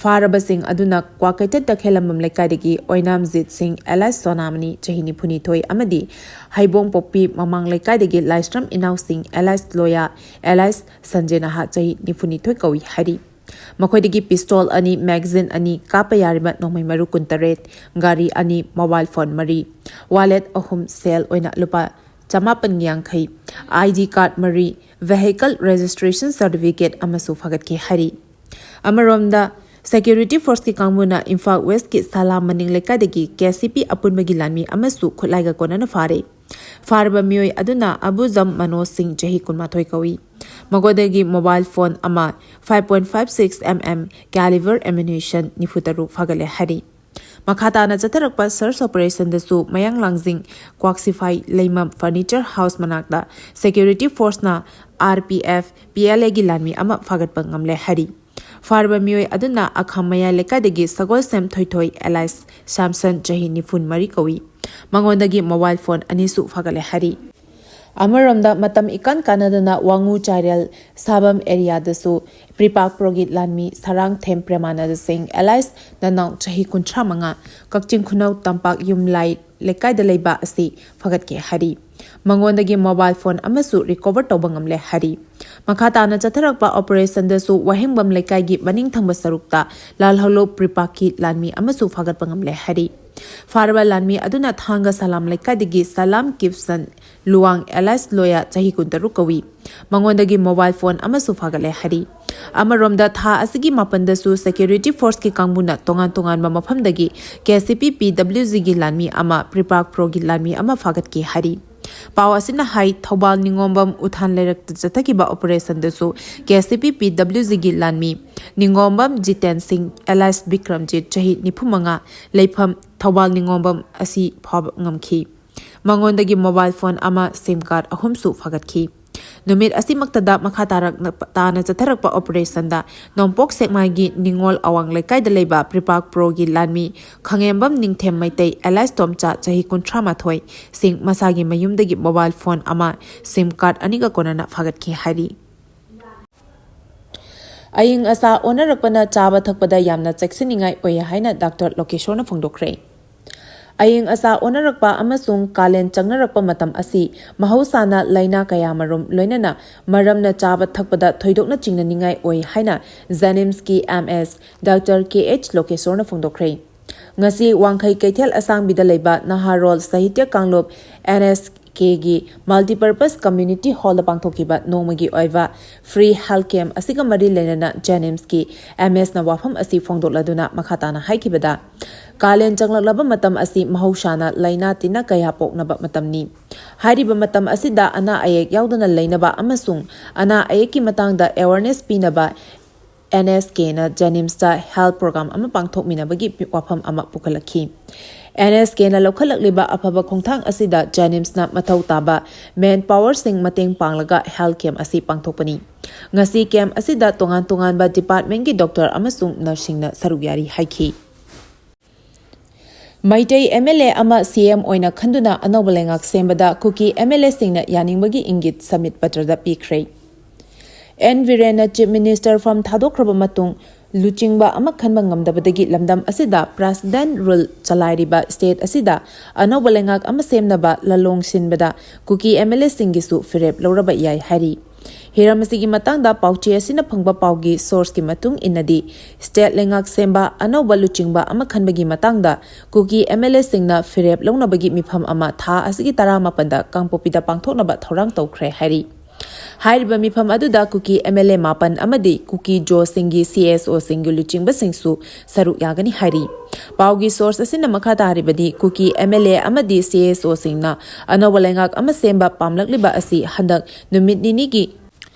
ꯐꯥꯔꯕꯁꯤꯡ ꯑꯗꯨꯅ ꯀ꯭ꯋꯥꯀꯩꯊꯦꯜ ꯇꯈꯦꯜꯂꯝꯕꯝ ꯂꯩꯀꯥꯏꯗꯒꯤ ꯑꯣꯏꯅꯥꯝꯖꯤꯠ ꯁꯤꯡ ꯑꯦꯂꯥꯏꯁ ꯁꯣꯅꯥꯃꯅꯤ, ꯆꯍꯤ ꯅꯤꯐꯨꯅꯤꯊꯣꯏ ꯑꯃꯗꯤ ꯍꯩꯕꯣꯡꯄꯣꯛꯄꯤ ꯃꯃꯥꯡ ꯂꯩꯀꯥꯏꯗꯒꯤ ꯂꯥꯏꯁ꯭ꯔꯝ ꯏꯅꯥꯎꯁꯤꯡ ꯑꯦꯂꯥꯏꯁ ꯂꯣꯌꯥ, ꯑꯦꯂꯥꯏꯁ ꯁꯟꯖꯦ ꯅꯍꯥꯛ, ꯆꯍꯤ ꯅꯤꯐꯨꯅꯤꯊꯣꯏ ꯀꯧꯏ ꯍꯥꯏꯔꯤ꯫ ꯃꯈꯣꯏꯗꯒꯤ ꯄꯤꯁꯇꯣꯜ ꯑꯅꯤ, ꯃꯦꯒꯥꯖꯤꯟ ꯑꯅꯤ, ꯀꯥꯞꯄ ꯌꯥꯔꯤꯕ ꯅꯣꯡꯃꯩ ꯃꯔꯨ ꯀꯨꯟꯇꯔꯦꯠ, ꯒꯥꯔꯤ ꯑꯅꯤ, ꯃꯣꯕꯥꯏꯜ ꯐꯣꯟ ꯃꯔꯤ, ꯋꯥꯂꯦꯠ ꯑꯍꯨꯝ, ꯁꯦꯜ ꯑꯣꯏꯅ ꯂꯨꯄꯥ ꯆꯃꯥꯄꯟ ꯌꯥꯡꯈꯩ, ꯑꯥꯏ ꯗꯤ ꯀꯥꯔꯗ ꯃꯔꯤ, ꯚꯦꯍꯤꯀꯜ ꯔꯦꯖꯤꯁꯇ꯭ꯔꯦꯁꯟ ꯁꯥꯔꯇꯤꯐꯤꯀꯦꯠ ꯑꯃꯁꯨ ꯐꯥꯒꯠꯈꯤ ꯍꯥꯏꯔꯤ꯫ ꯑꯃꯔꯣꯝꯗ, ꯁꯦꯀ꯭ꯌꯨꯔꯤꯇꯤ ꯐꯣꯔꯁꯀꯤ ꯀꯥꯡꯕꯨꯅ ꯏꯝꯐꯥꯜ ꯋꯦꯁꯀꯤ ꯁꯂꯥꯝ ꯃꯅꯤꯡ ꯂꯩꯀꯥꯏꯗꯒꯤ ꯀꯦ ꯁꯤ ꯄꯤ ꯑꯄꯨꯟꯕꯒꯤ ꯂꯥꯟꯃꯤ ꯑꯃꯁꯨ ꯈꯨꯠꯂꯥꯏꯒ ꯀꯣꯟꯅꯅ ꯐꯥꯔꯦ꯫ ꯐꯥꯔꯕ ꯃꯤꯑꯣꯏ ꯑꯗꯨꯅ ꯑꯕꯨꯖꯝ ꯃꯅꯣꯖ ꯁꯤꯡ, ꯆꯍꯤ ꯀꯨꯟꯃꯥꯊꯣꯏ ꯀꯧꯏ꯫ ꯃꯉꯣꯟꯗꯒꯤ ꯃꯣꯕꯥꯏꯜ ꯐꯣꯟ ꯑꯃ, five point five six M M caliber ammunition ꯅꯤꯐꯨ ꯇꯔꯨꯛ ꯐꯥꯒꯠꯂꯦ ꯍꯥꯏꯔꯤ꯫ ꯃꯈꯥ ꯇꯥꯅ ꯆꯠꯊꯔꯛꯄ ꯁꯔꯆ ꯑꯣꯄꯔꯦꯁꯟꯗꯁꯨ ꯃꯌꯥꯡ ꯂꯥꯡꯖꯤꯡ ꯀ꯭ꯋꯥꯛꯁꯤꯐꯥꯏ ꯂꯩꯃ ꯐꯔꯅꯤꯆꯔ ꯍꯥꯎꯁ ꯃꯅꯥꯛꯇ ꯁꯦꯀ꯭ꯌꯨꯔꯤꯇꯤ ꯐꯣꯔꯁꯅ R P F, P L ꯑꯦꯒꯤ ꯂꯥꯟꯃꯤ ꯑꯃ ꯐꯥꯒꯠꯄ ꯉꯝꯂꯦ ꯍꯥꯏꯔꯤ꯫ ꯐꯥꯔꯕ ꯃꯤꯑꯣꯏ ꯑꯗꯨꯅ ꯑꯈꯥꯝ ꯃꯌꯥꯏ ꯂꯩꯀꯥꯏꯗꯒꯤ ꯁꯒꯣꯜꯁꯦꯝ ꯊꯣꯏꯊꯣꯏ ꯑꯦꯂꯥꯏꯁ ꯁꯥꯝꯁꯟ, ꯆꯍꯤ ꯅꯤꯐꯨ ꯃꯔꯤ ꯀꯧꯏ꯫ ꯃꯉꯣꯟꯗꯒꯤ ꯃꯣꯕꯥꯏꯜ ꯐꯣꯟ ꯑꯅꯤꯁꯨ ꯐꯥꯒꯠꯂꯦ ꯍꯥꯏꯔꯤ꯫ ꯑꯃꯔꯣꯝꯗ, ꯃꯇꯝ ꯏꯀꯥꯟ ꯀꯥꯟꯅꯗꯅ ꯋꯥꯉꯨ ꯆꯥꯏꯔꯦꯜ ꯁꯥꯕꯝ ꯑꯦꯔꯤꯌꯥꯗꯁꯨ ꯄ꯭ꯔꯤꯄꯥꯛ ꯄ꯭ꯔꯣꯒꯤ ꯂꯥꯟꯃꯤ ꯁꯔꯥꯡꯊꯦꯝ ꯄ꯭ꯔꯦꯃꯥꯅꯟꯗ ꯁꯤꯡ ꯑꯦꯂꯥꯏꯁ ꯅꯅꯥꯎ, ꯆꯍꯤ ꯀꯨꯟꯊ꯭ꯔꯥ ꯃꯉꯥ, ꯀꯛꯆꯤꯡ ꯈꯨꯅꯧ ꯇꯝꯄꯥꯛ ꯌꯨꯝꯂꯥꯏ ꯂꯩꯀꯥꯏꯗ ꯂꯩꯕ ꯑꯁꯤ ꯐꯒꯠꯈꯤ ꯍꯥꯏꯔꯤ꯫ ꯃꯉꯣꯟꯗꯒꯤ ꯃꯣꯕꯥꯏꯜ ꯐꯣꯟ ꯑꯃꯁꯨ ꯔꯤꯀꯣꯚꯔ ꯇꯧꯕ ꯉꯝꯂꯦ ꯍꯥꯏꯔꯤ꯫ ꯃꯈꯥ ꯇꯥꯅ ꯆꯠꯊꯔꯛꯄ ꯑꯣꯄꯔꯦꯁꯟꯗꯁꯨ ꯋꯥꯍꯦꯡꯕꯝ ꯂꯩꯀꯥꯏꯒꯤ ꯃꯅꯤꯡ ꯊꯪꯕ ꯁꯔꯨꯛꯇ ꯂꯥꯜꯍꯧꯂꯨꯞ ꯄ꯭ꯔꯤꯄꯥꯛꯀꯤ ꯂꯥꯟꯃꯤ ꯑꯃꯁꯨ ꯐꯥꯒꯠꯄ ꯉꯝꯂꯦ ꯍꯥꯏꯔꯤ꯫ ꯐꯥꯔꯕ ꯂꯥꯟꯃꯤ ꯑꯗꯨꯅ ꯊꯥꯡꯒ ꯁꯂꯥꯝ ꯂꯩꯀꯥꯏꯗꯒꯤ ꯁꯂꯥꯝ ꯀꯤꯞꯁꯟ ꯂꯨꯋꯥꯡ ꯑꯦꯂꯥꯏꯁ ꯂꯣꯌꯥ, ꯆꯍꯤ ꯀꯨꯟꯇꯔꯨꯛ ꯀꯧꯏ꯫ ꯃꯉꯣꯟꯗꯒꯤ ꯃꯣꯕꯥꯏꯜ ꯐꯣꯟ ꯑꯃꯁꯨ ꯐꯥꯒꯠꯂꯦ ꯍꯥꯏꯔꯤ꯫ ꯑꯃꯔꯣꯝꯗ, ꯊꯥ ꯑꯁꯤꯒꯤ ꯃꯥꯄꯟꯗꯁꯨ ꯁꯦꯀ꯭ꯌꯨꯔꯤꯇꯤ ꯐꯣꯔꯁꯀꯤ ꯀꯥꯡꯕꯨꯅ ꯇꯣꯉꯥꯟ ꯇꯣꯉꯥꯟꯕ ꯃꯐꯝꯗꯒꯤ ꯀꯦ ꯁꯤ ꯄꯤ ꯄꯤ ꯗꯕ꯭ꯂꯤꯎ ꯖꯤꯒꯤ ꯂꯥꯟꯃꯤ ꯑꯃ, ꯄ꯭ꯔꯤꯄꯥꯛ ꯄ꯭ꯔꯣꯒꯤ ꯂꯥꯟꯃꯤ ꯑꯃ ꯐꯥꯒꯠꯈꯤ ꯍꯥꯏꯔꯤ꯫ ꯄꯥꯎ ꯑꯁꯤꯅ ꯍꯥꯏ, ꯊꯧꯕꯥꯜ ꯅꯤꯉꯣꯝꯕꯝ ꯎꯊꯥꯟ ꯂꯩꯔꯛꯇ ꯆꯠꯊꯈꯤꯕ operation ꯗꯁꯨ K C P P W G ꯒꯤ ꯂꯥꯟꯃꯤ ꯅꯤꯉꯣꯝꯕꯝ ꯖꯤꯇꯦꯟ ꯁꯤꯡ alias ꯕꯤꯀ꯭ꯔꯝꯖꯤꯠ, ꯆꯍꯤ ꯅꯤꯐꯨ ꯃꯉꯥ, ꯂꯩꯐꯝ ꯊꯧꯕꯥꯜ ꯅꯤꯉꯣꯝꯕꯝ ꯑꯁꯤ ꯐꯥꯕ ꯉꯝꯈꯤ꯫ ꯃꯉꯣꯟꯗꯒꯤ mobile phone ꯑꯃ, SIM card ꯑꯍꯨꯝꯁꯨ ꯐꯥꯒꯠꯈꯤ꯫ ꯅꯨꯃꯤꯠ ꯑꯁꯤꯃꯛꯇꯗ ꯃꯈꯥ ꯇꯥꯔꯛꯅ, ꯇꯥꯅ ꯆꯠꯊꯔꯛꯄ operation ꯗ ꯅꯣꯡꯄꯣꯛ ꯁꯦꯛꯃꯥꯏꯒꯤ ꯅꯤꯉꯣꯜ ꯑꯋꯥꯡ ꯂꯩꯀꯥꯏꯗ ꯂꯩꯕ ꯄ꯭ꯔꯤꯄꯥꯛ ꯄ꯭ꯔꯣꯒꯤ ꯂꯥꯟꯃꯤ ꯈꯪꯉꯦꯝꯕꯝ ꯅꯤꯡꯊꯦꯝ ꯃꯩꯇꯩ alias ꯇꯣꯝꯆꯥ, ꯆꯍꯤ ꯀꯨꯟꯊ꯭ꯔꯥ ꯃꯥꯊꯣꯏ, ꯁꯤꯡ ꯃꯁꯥꯒꯤ ꯃꯌꯨꯝꯗꯒꯤ mobile phone ꯑꯃ, SIM card ꯑꯅꯤꯒ ꯀꯣꯟꯅꯅ ꯐꯥꯒꯠꯈꯤ ꯍꯥꯏꯔꯤ꯫ ꯑꯏꯪ ꯑꯁꯥ ꯑꯣꯟꯅꯔꯛꯄꯅ ꯆꯥꯕ ꯊꯛꯄꯗ ꯌꯥꯝꯅ ꯆꯦꯛꯁꯤꯟꯅꯤꯡꯉꯥꯏ ꯑꯣꯏ ꯍꯥꯏꯅ ꯗꯥꯛꯇꯔ ꯂꯣꯀꯦꯁꯣꯔꯅ ꯐꯣꯡꯗꯣꯛꯈ꯭ꯔꯦ꯫ ꯑꯏꯪ ꯑꯁꯥ ꯑꯣꯟꯅꯔꯛꯄ ꯑꯃꯁꯨꯡ ꯀꯥꯂꯦꯟ ꯆꯪꯅꯔꯛꯄ ꯃꯇꯝ ꯑꯁꯤ ꯃꯍꯧꯁꯥꯅ ꯂꯥꯏꯅꯥ ꯀꯌꯥꯃꯔꯨꯝ, ꯂꯣꯏꯅꯅ ꯃꯔꯝꯅ ꯆꯥꯕ ꯊꯛꯄꯗ ꯊꯣꯏꯗꯣꯛꯅ ꯆꯤꯡꯅꯅꯤꯡꯉꯥꯏ ꯑꯣꯏ ꯍꯥꯏꯅ JNIMS ꯀꯤ MS ꯗꯥꯛꯇꯔ ꯀꯦ ꯑꯩꯆ ꯂꯣꯀꯦꯁꯣꯔꯅ ꯐꯣꯡꯗꯣꯛꯈ꯭ꯔꯦ꯫ ꯉꯁꯤ ꯋꯥꯡꯈꯩ ꯀꯩꯊꯦꯜ ꯑꯁꯥꯡꯕꯤꯗ ꯂꯩꯕ ꯅꯍꯥꯔꯣꯜ ꯁꯥꯍꯤꯇ꯭ꯌ ꯀꯥꯡꯂꯨꯞ, NSK ꯒꯤ Multipurpose Community Hall ꯗ ꯄꯥꯡꯊꯣꯛꯈꯤꯕ ꯅꯣꯡꯃꯒꯤ ꯑꯣꯏꯕ free health camp ꯑꯁꯤꯒ ꯃꯔꯤ ꯂꯩꯅꯅ JNIMS ꯀꯤ MS ꯅ ꯋꯥꯐꯝ ꯑꯁꯤ ꯐꯣꯡꯗꯣꯛꯂꯗꯨꯅ ꯃꯈꯥ ꯇꯥꯅ ꯍꯥꯏꯈꯤꯕꯗ, ꯀꯥꯂꯦꯟ ꯆꯪꯂꯛꯂꯕ ꯃꯇꯝ ꯑꯁꯤ ꯃꯍꯧꯁꯥꯅ ꯂꯥꯏꯅꯥ ꯇꯤꯟꯅ ꯀꯌꯥ ꯄꯣꯛꯅꯕ ꯃꯇꯝꯅꯤ꯫ ꯍꯥꯏꯔꯤꯕ ꯃꯇꯝ ꯑꯁꯤꯗ ꯑꯅꯥ ꯑꯌꯦꯛ ꯌꯥꯎꯗꯅ ꯂꯩꯅꯕ ꯑꯃꯁꯨꯡ ꯑꯅꯥ ꯑꯌꯦꯛꯀꯤ ꯃꯇꯥꯡꯗ awareness ꯄꯤꯅꯕ NSK ꯅ JNIMS ꯇ health program ꯑꯃ ꯄꯥꯡꯊꯣꯛꯃꯤꯟꯅꯕꯒꯤ ꯋꯥꯐꯝ ꯑꯃ ꯄꯨꯈꯠꯂꯛꯈꯤ꯫ NSK ꯅ ꯂꯧꯈꯠꯂꯛꯂꯤꯕ ꯑꯐꯕ ꯈꯣꯡꯊꯥꯡ ꯑꯁꯤꯗ JNIMS ꯅ ꯃꯊꯧ ꯇꯥꯕ manpower ꯁꯤꯡ ꯃꯇꯦꯡ ꯄꯥꯡꯂꯒ health camp ꯑꯁꯤ ꯄꯥꯡꯊꯣꯛꯄꯅꯤ꯫ ꯉꯁꯤ camp ꯑꯁꯤꯗ ꯇꯣꯉꯥꯟ ꯇꯣꯉꯥꯟꯕ department ꯀꯤ doctor ꯑꯃꯁꯨꯡ nurse ꯁꯤꯡꯅ ꯁꯔꯨꯛ ꯌꯥꯔꯤ ꯍꯥꯏꯈꯤ꯫ ꯃꯩꯇꯩ MLA ꯑꯃ CM ꯑꯣꯏꯅ ꯈꯟꯗꯨꯅ ꯑꯅꯧꯕ ꯂꯩꯉꯥꯛ ꯁꯦꯝꯕꯗ ꯀꯨꯀꯤ MLA ꯁꯤꯡꯅ ꯌꯥꯅꯤꯡꯕꯒꯤ ꯏꯪꯒꯤꯠ ꯁꯃꯤꯠ ꯄꯇ꯭ꯔꯗ ꯄꯤꯈ꯭ꯔꯦ꯫ ꯑꯦꯟ ꯕꯤꯔꯦꯟꯅ Chief Minister form ꯊꯥꯗꯣꯛꯈ꯭ꯔꯕ ꯃꯇꯨꯡ ꯂꯨꯆꯤꯡꯕ ꯑꯃ ꯈꯟꯕ ꯉꯝꯗꯕꯗꯒꯤ ꯂꯝꯗꯝ ꯑꯁꯤꯗ President rule ꯆꯂꯥꯏꯔꯤꯕ state ꯑꯁꯤꯗ ꯑꯅꯧꯕ ꯂꯩꯉꯥꯛ ꯑꯃ ꯁꯦꯝꯅꯕ ꯂꯥꯂꯣꯡ ꯁꯤꯟꯕꯗ ꯀꯨꯀꯤ MLA ꯁꯤꯡꯒꯤꯁꯨ ꯐꯤꯔꯦꯞ ꯂꯧꯔꯕ ꯌꯥꯏ ꯍꯥꯏꯔꯤ꯫ ꯍꯤꯔꯝ ꯑꯁꯤꯒꯤ ꯃꯇꯥꯡꯗ ꯄꯥꯎꯆꯦ ꯑꯁꯤꯅ ꯐꯪꯕ ꯄꯥꯎꯒꯤ source ꯀꯤ ꯃꯇꯨꯡ ꯏꯟꯅꯗꯤ, state ꯂꯩꯉꯥꯛ ꯁꯦꯝꯕ ꯑꯅꯧꯕ ꯂꯨꯆꯤꯡꯕ ꯑꯃ ꯈꯟꯕꯒꯤ ꯃꯇꯥꯡꯗ ꯀꯨꯀꯤ MLA ꯁꯤꯡꯅ ꯐꯤꯔꯦꯞ ꯂꯧꯅꯕꯒꯤ ꯃꯤꯐꯝ ꯑꯃ ꯊꯥ ꯑꯁꯤꯒꯤ ꯇꯔꯥꯃꯥꯄꯟꯗ ꯀꯥꯡꯄꯣꯛꯄꯤꯗ ꯄꯥꯡꯊꯣꯛꯅꯕ ꯊꯧꯔꯥꯡ ꯇꯧꯈ꯭ꯔꯦ ꯍꯥꯏꯔꯤ꯫ ꯍꯥꯏꯔꯤꯕ ꯃꯤꯐꯝ ꯑꯗꯨꯗ ꯀꯨꯀꯤ MLA ꯃꯥꯄꯟ ꯑꯃꯗꯤ ꯀꯨꯀꯤ ꯖꯣꯁꯤꯡꯒꯤ CSOꯁꯤꯡꯒꯤ ꯂꯨꯆꯤꯡꯕꯁꯤꯡꯁꯨ ꯁꯔꯨꯛ ꯌꯥꯒꯅꯤ ꯍꯥꯏꯔꯤ꯫ ꯄꯥꯎꯒꯤ source ꯑꯁꯤꯅ ꯃꯈꯥ ꯇꯥꯔꯤꯕꯗꯤ, ꯀꯨꯀꯤ MLA ꯑꯃꯗꯤ CSOꯁꯤꯡꯅ ꯑꯅꯧꯕ ꯂꯩꯉꯥꯛ ꯑꯃ ꯁꯦꯝꯕ ꯄꯥꯝꯂꯛꯂꯤꯕ ꯑꯁꯤ ꯍꯟꯗꯛ ꯅꯨꯃꯤꯠ ꯅꯤꯅꯤꯒꯤ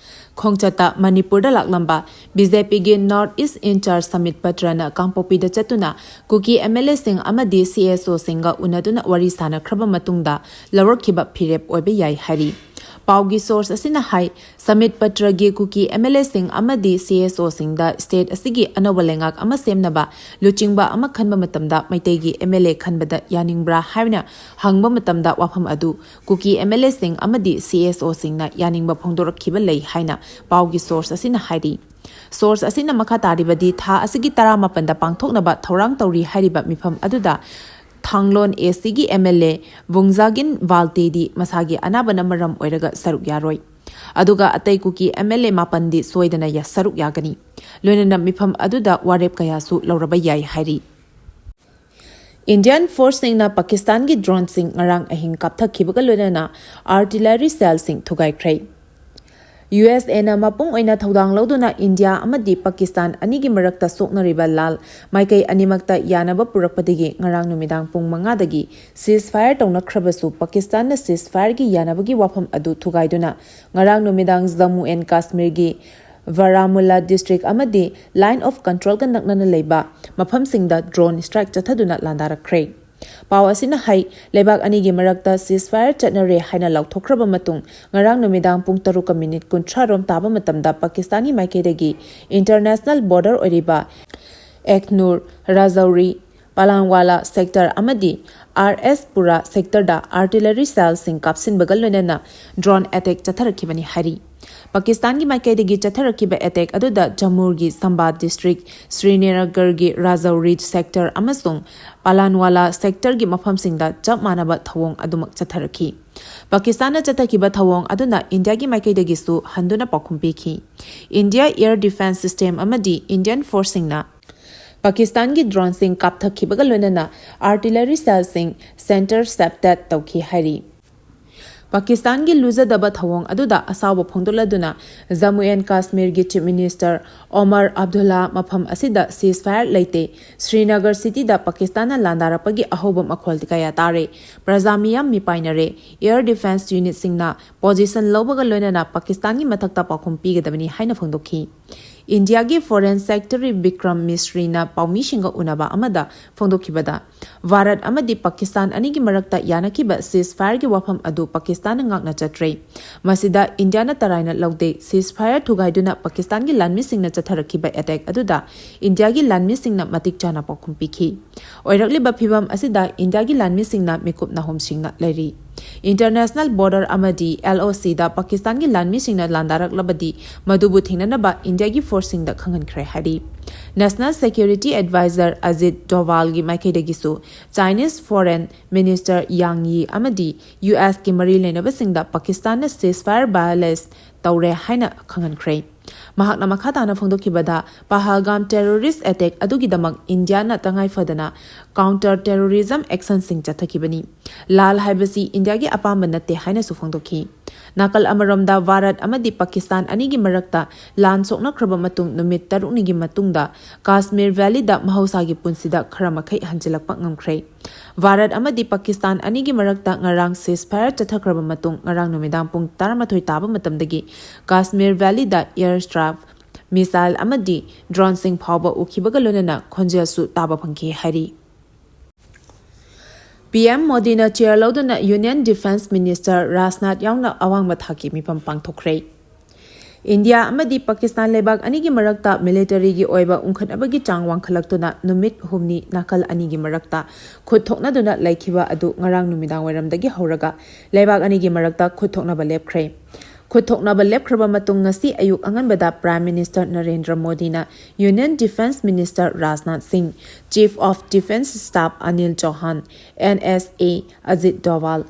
ꯈꯣꯡꯆꯠꯇ ꯃꯅꯤꯄꯨꯔꯗ ꯂꯥꯛꯂꯝꯕ BJPꯒꯤ North East in-charge ꯁꯃꯤꯠ ꯄꯇ꯭ꯔꯅ ꯀꯥꯡꯄꯣꯛꯄꯤꯗ ꯆꯠꯇꯨꯅ ꯀꯨꯀꯤ MLAꯁꯤꯡ ꯑꯃꯗꯤ CSOꯁꯤꯡꯒ ꯎꯅꯗꯨꯅ ꯋꯥꯔꯤ ꯁꯥꯅꯈ꯭ꯔꯕ ꯃꯇꯨꯡꯗ ꯂꯧꯔꯛꯈꯤꯕ ꯐꯤꯔꯦꯞ ꯑꯣꯏꯕ ꯌꯥꯏ ꯍꯥꯏꯔꯤ꯫ ꯄꯥꯎꯒꯤ source ꯑꯁꯤꯅ ꯍꯥꯏ, ꯁꯃꯤꯠ ꯄꯇ꯭ꯔꯒꯤ ꯀꯨꯀꯤ MLAꯁꯤꯡ ꯑꯃꯗꯤ CSOꯁꯤꯡꯗ state ꯑꯁꯤꯒꯤ ꯑꯅꯧꯕ ꯂꯩꯉꯥꯛ ꯑꯃ ꯁꯦꯝꯅꯕ ꯂꯨꯆꯤꯡꯕ ꯑꯃ ꯈꯟꯕ ꯃꯇꯝꯗ ꯃꯩꯇꯩꯒꯤ MLA ꯈꯟꯕꯗ ꯌꯥꯅꯤꯡꯕ꯭ꯔꯥ ꯍꯥꯏꯅ ꯍꯪꯕ ꯃꯇꯝꯗ ꯋꯥꯐꯝ ꯑꯗꯨ ꯀꯨꯀꯤ MLAꯁꯤꯡ ꯑꯃꯗꯤ CSOꯁꯤꯡꯅ ꯌꯥꯅꯤꯡꯕ ꯐꯣꯡꯗꯣꯔꯛꯈꯤꯕ ꯂꯩ ꯍꯥꯏꯅ ꯄꯥꯎꯒꯤ source ꯑꯁꯤꯅ ꯍꯥꯏꯔꯤ꯫ Source ꯑꯁꯤꯅ ꯃꯈꯥ ꯇꯥꯔꯤꯕꯗꯤ ꯊꯥ ꯑꯁꯤꯒꯤ ꯇꯔꯥꯃꯥꯄꯟꯗ ꯄꯥꯡꯊꯣꯛꯅꯕ ꯊꯧꯔꯥꯡ ꯇꯧꯔꯤ ꯍꯥꯏꯔꯤꯕ ꯃꯤꯐꯝ ꯑꯗꯨꯗ ꯊꯥꯡꯂꯣꯟ ACꯒꯤ MLA ꯕꯨꯡꯖꯥꯒꯤꯟ ꯚꯥꯜꯇꯦꯗꯤ ꯃꯁꯥꯒꯤ ꯑꯅꯥꯕꯅ ꯃꯔꯝ ꯑꯣꯏꯔꯒ ꯁꯔꯨꯛ ꯌꯥꯔꯣꯏ꯫ ꯑꯗꯨꯒ ꯑꯇꯩ ꯀꯨꯀꯤ MLA ꯃꯥꯄꯟꯗꯤ ꯁꯣꯏꯗꯅ ꯌꯥ-, ꯁꯔꯨꯛ ꯌꯥꯒꯅꯤ꯫ ꯂꯣꯏꯅꯅ ꯃꯤꯐꯝ ꯑꯗꯨꯗ ꯋꯥꯔꯦꯞ ꯀꯌꯥꯁꯨ ꯂꯧꯔꯕ ꯌꯥꯏ ꯍꯥꯏꯔꯤ꯫ Indian forceꯁꯤꯡꯅ ꯄꯥꯀꯤꯁꯇꯥꯟꯒꯤ droneꯁꯤꯡ ꯉꯔꯥꯡ ꯑꯍꯤꯡ ꯀꯥꯞꯊꯈꯤꯕꯒ ꯂꯣꯏꯅꯅ artillery shellꯁꯤꯡ ꯊꯨꯒꯥꯏꯈ꯭ꯔꯦ꯫ USAꯅ ꯃꯄꯨꯡ ꯑꯣꯏꯅ ꯊꯧꯗꯥꯡ ꯂꯧꯗꯨꯅ ꯏꯟꯗꯤꯌꯥ ꯑꯃꯗꯤ ꯄꯥꯀꯤꯁꯇꯥꯟ ꯑꯅꯤꯒꯤ ꯃꯔꯛꯇ ꯁꯣꯛꯅꯔꯤꯕ ꯂꯥꯜ ꯃꯥꯏꯀꯩ ꯑꯅꯤꯃꯛꯇ ꯌꯥꯅꯕ ꯄꯨꯔꯛꯄꯗꯒꯤ ꯉꯔꯥꯡ ꯅꯨꯃꯤꯗꯥꯡ ꯄꯨꯡ ꯃꯉꯥꯗꯒꯤ ceasefire ꯇꯧꯅꯈ꯭ꯔꯕꯁꯨ, ꯄꯥꯀꯤꯁꯇꯥꯟꯅ ceasefireꯒꯤ ꯌꯥꯅꯕꯒꯤ ꯋꯥꯐꯝ ꯑꯗꯨ ꯊꯨꯒꯥꯏꯗꯨꯅ ꯉꯔꯥꯡ ꯅꯨꯃꯤꯗꯥꯡ ꯖꯝꯃꯨ and ꯀꯥꯁꯃꯤꯔꯒꯤ ꯕꯥꯔꯥꯃꯨꯜꯂꯥ district ꯑꯃꯗꯤ line of controlꯒ ꯅꯛꯅꯅ ꯂꯩꯕ ꯃꯐꯝꯁꯤꯡꯗ drone strike ꯆꯠꯊꯗꯨꯅ ꯂꯥꯟꯗꯥꯔꯛꯈ꯭ꯔꯦ꯫ ꯄꯥꯎ ꯑꯁꯤꯅ ꯍꯥꯏ, ꯂꯩꯕꯥꯛ ꯑꯅꯤꯒꯤ ꯃꯔꯛꯇ ceasefire ꯆꯠꯅꯔꯦ ꯍꯥꯏꯅ ꯂꯥꯎꯊꯣꯛꯈ꯭ꯔꯕ ꯃꯇꯨꯡ, ꯉꯔꯥꯡ ꯅꯨꯃꯤꯗꯥꯡ ꯄꯨꯡ ꯇꯔꯨꯛꯀ ꯃꯤꯅꯤꯠ ꯀꯨꯟꯊ꯭ꯔꯥ ꯔꯣꯝ ꯇꯥꯕ ꯃꯇꯝꯗ ꯄꯥꯀꯤꯁꯇꯥꯟꯒꯤ ꯃꯥꯏꯀꯩꯗꯒꯤ international border ꯑꯣꯏꯔꯤꯕ ꯑꯦꯈꯅꯨꯔ, ꯔꯥꯖꯧꯔꯤ, ꯄꯥꯂꯥꯟꯋꯥꯂꯥ sector ꯑꯃꯗꯤ ꯑꯥꯔ ꯑꯦꯁ ꯄꯨꯔꯥ sectorꯗ artillery shellꯁꯤꯡ ꯀꯥꯞꯁꯤꯟꯕꯒ ꯂꯣꯏꯅꯅ drone attack ꯆꯠꯊꯔꯛꯈꯤꯕꯅꯤ ꯍꯥꯏꯔꯤ꯫ ꯄꯥꯀꯤꯁꯇꯥꯟꯒꯤ ꯃꯥꯏꯀꯩꯗꯒꯤ ꯆꯠꯊꯔꯛꯈꯤꯕ attack ꯑꯗꯨꯗ ꯖꯝꯃꯨꯒꯤ ꯁꯝꯕꯥ district, ꯁ꯭ꯔꯤꯅꯒꯔꯒꯤ ꯔꯥꯖꯧꯔꯤ sector ꯑꯃꯁꯨꯡ ꯄꯥꯂꯥꯟꯋꯥꯂꯥ sectorꯒꯤ ꯃꯐꯝꯁꯤꯡꯗ ꯆꯞ ꯃꯥꯟꯅꯕ ꯊꯧꯑꯣꯡ ꯑꯗꯨꯃꯛ ꯆꯠꯊꯔꯛꯈꯤ꯫ ꯄꯥꯀꯤꯁꯇꯥꯟꯅ ꯆꯠꯊꯈꯤꯕ ꯊꯧꯑꯣꯡ ꯑꯗꯨꯅ ꯏꯟꯗꯤꯌꯥꯒꯤ ꯃꯥꯏꯀꯩꯗꯒꯤꯁꯨ ꯍꯟꯗꯨꯅ ꯄꯥꯎꯈꯨꯝ ꯄꯤꯈꯤ꯫ India air defence system ꯑꯃꯗꯤ Indian forceꯁꯤꯡꯅ ꯄꯥꯀꯤꯁꯇꯥꯟꯒꯤ droneꯁꯤꯡ ꯀꯥꯞꯊꯈꯤꯕꯒ ꯂꯣꯏꯅꯅ artillery shellꯁꯤꯡ centre ꯁꯦꯞꯇꯦꯠ ꯇꯧꯈꯤ ꯍꯥꯏꯔꯤ꯫ ꯄꯥꯀꯤꯁꯇꯥꯟꯒꯤ ꯂꯨꯖꯗꯕ ꯊꯧꯑꯣꯡ ꯑꯗꯨꯗ ꯑꯁꯥꯎꯕ ꯐꯣꯡꯗꯣꯛꯂꯗꯨꯅ Jammu and ꯀꯥꯁꯃꯤꯔꯒꯤ Chief Minister ꯑꯣꯃꯔ Abdulla ꯃꯐꯝ ꯑꯁꯤꯗ ceasefire ꯂꯩꯇꯦ, ꯁ꯭ꯔꯤꯅꯒꯔ cityꯗ ꯄꯥꯀꯤꯁꯇꯥꯟꯅ ꯂꯥꯟꯗꯥꯔꯛꯄꯒꯤ ꯑꯍꯧꯕ ꯃꯈꯣꯜ ꯀꯌꯥ ꯇꯥꯔꯦ꯫ ꯄ꯭ꯔꯖꯥ ꯃꯤꯌꯥꯝ ꯃꯤꯄꯥꯏꯅꯔꯦ꯫ Air defence unitꯁꯤꯡꯅ position ꯂꯧꯕꯒ ꯂꯣꯏꯅꯅ ꯄꯥꯀꯤꯁꯇꯥꯟꯒꯤ ꯃꯊꯛꯇ ꯄꯥꯎꯈꯨꯝ ꯄꯤꯒꯗꯕꯅꯤ ꯍꯥꯏꯅ ꯐꯣꯡꯗꯣꯛꯈꯤ꯫ ꯏꯟꯗꯤꯌꯥꯒꯤ Foreign Secretary ꯕꯤꯀ꯭ꯔꯝ ꯃꯤꯁ꯭ꯔꯤꯅ ꯄꯥꯎꯃꯤꯁꯤꯡꯒ ꯎꯅꯕ ꯑꯃꯗ ꯐꯣꯡꯗꯣꯛꯈꯤꯕꯗ, ꯚꯥꯔꯠ ꯑꯃꯗꯤ ꯄꯥꯀꯤꯁꯇꯥꯟ ꯑꯅꯤꯒꯤ ꯃꯔꯛꯇ ꯌꯥꯅꯈꯤꯕ ceasefire ꯒꯤ ꯋꯥꯐꯝ ꯑꯗꯨ ꯄꯥꯀꯤꯁꯇꯥꯟꯅ ꯉꯥꯛꯅ ꯆꯠꯇ꯭ꯔꯦ꯫ ꯃꯁꯤꯗ ꯏꯟꯗꯤꯌꯥꯅ ꯇꯔꯥꯏꯅ ꯂꯧꯗꯦ꯫ Ceasefire ꯊꯨꯒꯥꯏꯗꯨꯅ ꯄꯥꯀꯤꯁꯇꯥꯟꯒꯤ ꯂꯥꯟꯃꯤꯁꯤꯡꯅ ꯆꯠꯊꯔꯛꯈꯤꯕ attack ꯑꯗꯨꯗ ꯏꯟꯗꯤꯌꯥꯒꯤ ꯂꯥꯟꯃꯤꯁꯤꯡꯅ ꯃꯇꯤꯛ ꯆꯥꯅ ꯄꯥꯎꯈꯨꯝ ꯄꯤꯈꯤ꯫ ꯑꯣꯏꯔꯛꯂꯤꯕ ꯐꯤꯚꯝ ꯑꯁꯤꯗ ꯏꯟꯗꯤꯌꯥꯒꯤ ꯂꯥꯟꯃꯤꯁꯤꯡꯅ ꯃꯤꯀꯨꯞ ꯅꯥꯍꯨꯝꯁꯤꯡꯅ ꯂꯩꯔꯤ꯫ International border ꯑꯃꯗꯤ LOCꯗ ꯄꯥꯀꯤꯁꯇꯥꯟꯒꯤ ꯂꯥꯟꯃꯤꯁꯤꯡꯅ ꯂꯥꯟꯗꯥꯔꯛꯂꯕꯗꯤ ꯃꯗꯨꯕꯨ ꯊꯦꯡꯅꯅꯕ ꯏꯟꯗꯤꯌꯥꯒꯤ forceꯁꯤꯡꯗ ꯈꯪꯍꯟꯈ꯭ꯔꯦ ꯍꯥꯏꯔꯤ꯫ National Security Advisor Ajit ꯗꯣꯚꯥꯜꯒꯤ ꯃꯥꯏꯀꯩꯗꯒꯤꯁꯨ Chinese Foreign Minister Yang Yi ꯑꯃꯗꯤ USꯀꯤ ꯃꯔꯤ ꯂꯩꯅꯕꯁꯤꯡꯗ ꯄꯥꯀꯤꯁꯇꯥꯟꯅ ceasefire violate ꯇꯧꯔꯦ ꯍꯥꯏꯅ ꯈꯪꯍꯟꯈ꯭ꯔꯦ꯫ ꯃꯍꯥꯛꯅ ꯃꯈꯥ ꯇꯥꯅ ꯐꯣꯡꯗꯣꯛꯈꯤꯕꯗ, ꯄꯍꯜꯒꯥꯝ terrorist attack ꯑꯗꯨꯒꯤꯗꯃꯛ ꯏꯟꯗꯤꯌꯥꯅ ꯇꯉꯥꯏ ꯐꯗꯅ counter terrorism actionꯁꯤꯡ ꯆꯠꯊꯈꯤꯕꯅꯤ꯫ ꯂꯥꯜ ꯍꯥꯏꯕꯁꯤ ꯏꯟꯗꯤꯌꯥꯒꯤ ꯑꯄꯥꯝꯕ ꯅꯠꯇꯦ ꯍꯥꯏꯅꯁꯨ ꯐꯣꯡꯗꯣꯛꯈꯤ꯫ ꯅꯥꯀꯜ ꯑꯃꯔꯣꯝꯗ, ꯚꯥꯔꯠ ꯑꯃꯗꯤ ꯄꯥꯀꯤꯁꯇꯥꯟ ꯑꯅꯤꯒꯤ ꯃꯔꯛꯇ ꯂꯥꯟ ꯁꯣꯛꯅꯈ꯭ꯔꯕ ꯃꯇꯨꯡ ꯅꯨꯃꯤꯠ ꯇꯔꯨꯛꯅꯤꯒꯤ ꯃꯇꯨꯡꯗ ꯀꯥꯁꯃꯤꯔ valleyꯗ ꯃꯍꯧꯁꯥꯒꯤ ꯄꯨꯟꯁꯤꯗ ꯈꯔ ꯃꯈꯩ ꯍꯟꯖꯤꯜꯂꯛꯄ ꯉꯝꯈ꯭ꯔꯦ꯫ ꯚꯥꯔꯠ ꯑꯃꯗꯤ ꯄꯥꯀꯤꯁꯇꯥꯟ ꯑꯅꯤꯒꯤ ꯃꯔꯛꯇ ꯉꯔꯥꯡ ceasefire ꯆꯠꯊꯈ꯭ꯔꯕ ꯃꯇꯨꯡ ꯉꯔꯥꯡ ꯅꯨꯃꯤꯗꯥꯡ ꯄꯨꯡ ꯇꯔꯥꯃꯥꯊꯣꯏ ꯇꯥꯕ ꯃꯇꯝꯗꯒꯤ ꯀꯥꯁꯃꯤꯔ valleyꯗ airstrike, missile ꯑꯃꯗꯤ droneꯁꯤꯡ ꯐꯥꯎꯕ ꯎꯈꯤꯕꯒ ꯂꯣꯏꯅꯅ ꯈꯣꯟꯖꯦꯜꯁꯨ ꯇꯥꯕ ꯐꯪꯈꯤ ꯍꯥꯏꯔꯤ꯫ PM ꯃꯣꯗꯤꯅ chair ꯂꯧꯗꯨꯅ Union Defence Minister ꯔꯥꯖꯅꯥꯊ ꯌꯥꯎꯅ ꯑꯋꯥꯡꯕ ꯊꯥꯛꯀꯤ ꯃꯤꯐꯝ ꯄꯥꯡꯊꯣꯛꯈ꯭ꯔꯦ꯫ ꯏꯟꯗꯤꯌꯥ ꯑꯃꯗꯤ ꯄꯥꯀꯤꯁꯇꯥꯟ ꯂꯩꯕꯥꯛ ꯑꯅꯤꯒꯤ ꯃꯔꯛꯇ militaryꯒꯤ ꯑꯣꯏꯕ ꯎꯪꯈꯠꯅꯕꯒꯤ ꯆꯥꯡ ꯋꯥꯡꯈꯠꯂꯛꯇꯨꯅ ꯅꯨꯃꯤꯠ ꯍꯨꯝꯅꯤ ꯅꯥꯀꯜ ꯑꯅꯤꯒꯤ ꯃꯔꯛꯇ ꯈꯨꯠ ꯊꯣꯛꯅꯗꯨꯅ ꯂꯩꯈꯤꯕ ꯑꯗꯨ ꯉꯔꯥꯡ ꯅꯨꯃꯤꯗꯥꯡ ꯋꯥꯏꯔꯝꯗꯒꯤ ꯍꯧꯔꯒ ꯂꯩꯕꯥꯛ ꯑꯅꯤꯒꯤ ꯃꯔꯛꯇ ꯈꯨꯠ ꯊꯣꯛꯅꯕ ꯂꯦꯞꯈ꯭ꯔꯦ꯫ ꯈꯨꯠ ꯊꯣꯛꯅꯕ ꯂꯦꯞꯈ꯭ꯔꯕ ꯃꯇꯨꯡ ꯉꯁꯤ ꯑꯌꯨꯛ ꯑꯉꯟꯕꯗ Prime Minister ꯅꯔꯦꯟꯗ꯭ꯔ ꯃꯣꯗꯤꯅ Union Defence Minister ꯔꯥꯖꯅꯥꯊ ꯁꯤꯡ, Chief of Defence Staff Anil ꯆꯧꯍꯥꯟ, NSA Ajit ꯗꯣꯚꯥꯜ,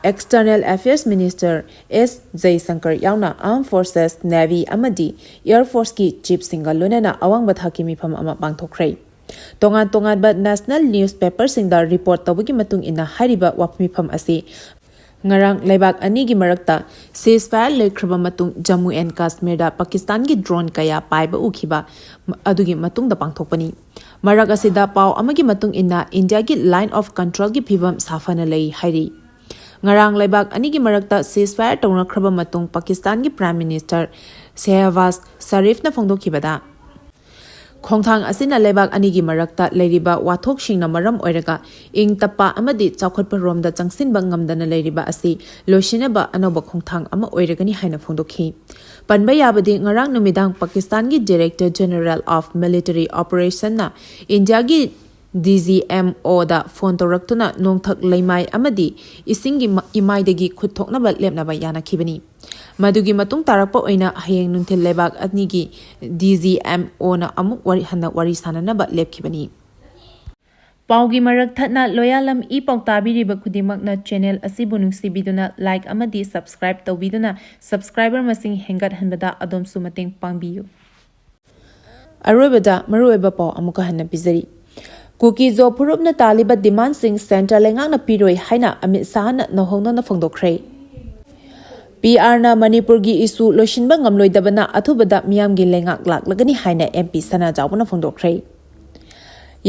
External Affairs Minister S ꯖꯌꯁꯪꯀꯔ ꯌꯥꯎꯅ Armed Forces, Navy ꯑꯃꯗꯤ Air Forceꯀꯤ chiefꯁꯤꯡꯒ ꯂꯣꯏꯅꯅ ꯑꯋꯥꯡꯕ ꯊꯥꯛꯀꯤ ꯃꯤꯐꯝ ꯑꯃ ꯄꯥꯡꯊꯣꯛꯈ꯭ꯔꯦ꯫ ꯇꯣꯉꯥꯟ ꯇꯣꯉꯥꯟꯕ national newspaperꯁꯤꯡꯗ report ꯇꯧꯕꯒꯤ ꯃꯇꯨꯡ ꯏꯟꯅ ꯍꯥꯏꯔꯤꯕ ꯋꯥꯐꯝ ꯃꯤꯐꯝ ꯑꯁꯤ ꯉꯔꯥꯡ ꯂꯩꯕꯥꯛ ꯑꯅꯤꯒꯤ ꯃꯔꯛꯇ ceasefire ꯂꯩꯈ꯭ꯔꯕ ꯃꯇꯨꯡ ꯖꯝꯃꯨ ꯑꯦꯟ ꯀꯥꯁꯃꯤꯔꯗ ꯄꯥꯀꯤꯁꯇꯥꯟꯒꯤ drone ꯀꯌꯥ ꯄꯥꯏꯕ ꯎꯈꯤꯕ ꯑꯗꯨꯒꯤ ꯃꯇꯨꯡꯗ ꯄꯥꯡꯊꯣꯛꯄꯅꯤ꯫ ꯃꯔꯛ ꯑꯁꯤꯗ ꯄꯥꯎ ꯑꯃꯒꯤ ꯃꯇꯨꯡ ꯏꯟꯅ ꯏꯟꯗꯤꯌꯥꯒꯤ line of controlꯒꯤ ꯐꯤꯕꯝ ꯁꯥꯐꯅ ꯂꯩ ꯍꯥꯏꯔꯤ꯫ ꯉꯔꯥꯡ ꯂꯩꯕꯥꯛ ꯑꯅꯤꯒꯤ ꯃꯔꯛꯇ ceasefire ꯇꯧꯅꯈ꯭ꯔꯕ ꯃꯇꯨꯡ ꯄꯥꯀꯤꯁꯇꯥꯟꯒꯤ Prime Minister ꯁꯦꯍꯕꯥꯖ ꯁꯔꯤꯐꯅ ꯐꯣꯡꯗꯣꯛꯈꯤꯕꯗ, ꯈꯣꯡꯊꯥꯡ ꯑꯁꯤꯅ ꯂꯩꯕꯥꯛ ꯑꯅꯤꯒꯤ ꯃꯔꯛꯇ ꯂꯩꯔꯤꯕ ꯋꯥꯊꯣꯛꯁꯤꯡꯅ ꯃꯔꯝ ꯑꯣꯏꯔꯒ ꯏꯪ ꯇꯞꯄ ꯑꯃꯗꯤ ꯆꯥꯎꯈꯠꯄ ꯔꯣꯝꯗ ꯆꯪꯁꯤꯟꯕ ꯉꯝꯗꯅ ꯂꯩꯔꯤꯕ ꯑꯁꯤ ꯂꯣꯏꯁꯤꯟꯅꯕ ꯑꯅꯧꯕ ꯈꯣꯡꯊꯥꯡ ꯑꯃ ꯑꯣꯏꯔꯒꯅꯤ ꯍꯥꯏꯅ ꯐꯣꯡꯗꯣꯛꯈꯤ꯫ ꯄꯟꯕ ꯌꯥꯕꯗꯤ, ꯉꯔꯥꯡ ꯅꯨꯃꯤꯗꯥꯡ ꯄꯥꯀꯤꯁꯇꯥꯟꯒꯤ Director General of Military Operationꯅ ꯏꯟꯗꯤꯌꯥꯒꯤ DGMOꯗ ꯐꯣꯟ ꯇꯧꯔꯛꯇꯨꯅ ꯅꯣꯡꯊꯛ ꯂꯩꯃꯥꯏ ꯑꯃꯗꯤ ꯏꯁꯤꯡꯒꯤ ꯃ-, ꯏꯃꯥꯏꯗꯒꯤ ꯈꯨꯠ ꯊꯣꯛꯅꯕ ꯂꯦꯞꯅꯕ ꯌꯥꯅꯈꯤꯕꯅꯤ꯫ ꯃꯗꯨꯒꯤ ꯃꯇꯨꯡ ꯇꯥꯔꯛꯄ ꯑꯣꯏꯅ ꯍꯌꯦꯡ ꯅꯨꯡꯊꯤꯜ ꯂꯩꯕꯥꯛ ꯑꯅꯤꯒꯤ DGMOꯅ ꯑꯃꯨꯛ ꯋꯥꯔꯤ, ꯍꯟꯅ ꯋꯥꯔꯤ ꯁꯥꯅꯅꯕ ꯂꯦꯞꯈꯤꯕꯅꯤ꯫ ꯄꯥꯎꯒꯤ ꯃꯔꯛ ꯊꯠꯅ ꯂꯣꯌꯥꯂꯝ ꯏ ꯄꯥꯎ ꯇꯥꯕꯤꯔꯤꯕ ꯈꯨꯗꯤꯡꯃꯛꯅ channel ꯑꯁꯤꯕꯨ ꯅꯨꯡꯁꯤꯕꯤꯗꯨꯅ like ꯑꯃꯗꯤ subscribe ꯇꯧꯕꯤꯗꯨꯅ subscriber ꯃꯁꯤꯡ ꯍꯦꯟꯒꯠꯍꯟꯕꯗ ꯑꯗꯣꯝꯁꯨ ꯃꯇꯦꯡ ꯄꯥꯡꯕꯤꯌꯨ꯫ ꯑꯔꯣꯏꯕꯗ ꯃꯔꯨꯑꯣꯏꯕ ꯄꯥꯎ ꯑꯃꯨꯛꯀ ꯍꯟꯅ ꯄꯤꯖꯔꯤ꯫ ꯀꯨꯀꯤ-ꯖꯣ ꯐꯨꯔꯨꯞꯅ ꯇꯥꯜꯂꯤꯕ demandꯁꯤꯡ centre ꯂꯩꯉꯥꯛꯅ ꯄꯤꯔꯣꯏ ꯍꯥꯏꯅ ꯑꯃꯤꯠ ꯁꯥꯍꯅ ꯅꯧꯍꯧꯅꯅ ꯐꯣꯡꯗꯣꯛꯈ꯭ꯔꯦ꯫ PRꯅ ꯃꯅꯤꯄꯨꯔꯒꯤ issue ꯂꯣꯏꯁꯤꯟꯕ ꯉꯝꯂꯣꯏꯗꯕꯅ ꯑꯊꯨꯕꯗ ꯃꯤꯌꯥꯝꯒꯤ ꯂꯩꯉꯥꯛ ꯂꯥꯛꯂꯒꯅꯤ ꯍꯥꯏꯅ MP ꯁꯅꯥꯖꯥꯎꯕꯅ ꯐꯣꯡꯗꯣꯛꯈ꯭ꯔꯦ꯫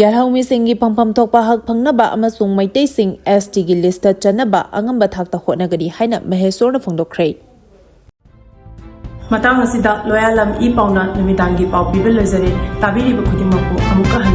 ꯌꯥꯜꯍꯧꯃꯤꯁꯤꯡꯒꯤ ꯐꯪꯐꯝ ꯊꯣꯛꯄ ꯍꯛ ꯐꯪꯅꯕ ꯑꯃꯁꯨꯡ ꯃꯩꯇꯩꯁꯤꯡ STꯒꯤ listꯇ ꯆꯟꯅꯕ ꯑꯉꯝꯕ ꯊꯥꯛꯇ ꯍꯣꯠꯅꯒꯅꯤ ꯍꯥꯏꯅ ꯃꯍꯦꯁꯣꯔꯅ ꯐꯣꯡꯗꯣꯛꯈ꯭ꯔꯦ꯫ ꯃꯇꯥꯡ ꯑꯁꯤꯗ ꯂꯣꯌꯥꯂꯝ ꯏ ꯄꯥꯎꯅ ꯅꯨꯃꯤꯗꯥꯡꯒꯤ ꯄꯥꯎ ꯄꯤꯕ ꯂꯣꯏꯖꯔꯦ꯫ ꯇꯥꯕꯤꯔꯤꯕ ꯈꯨꯗꯤꯡꯃꯛꯄꯨ ꯑꯃꯨꯛꯀ ꯍꯟꯅ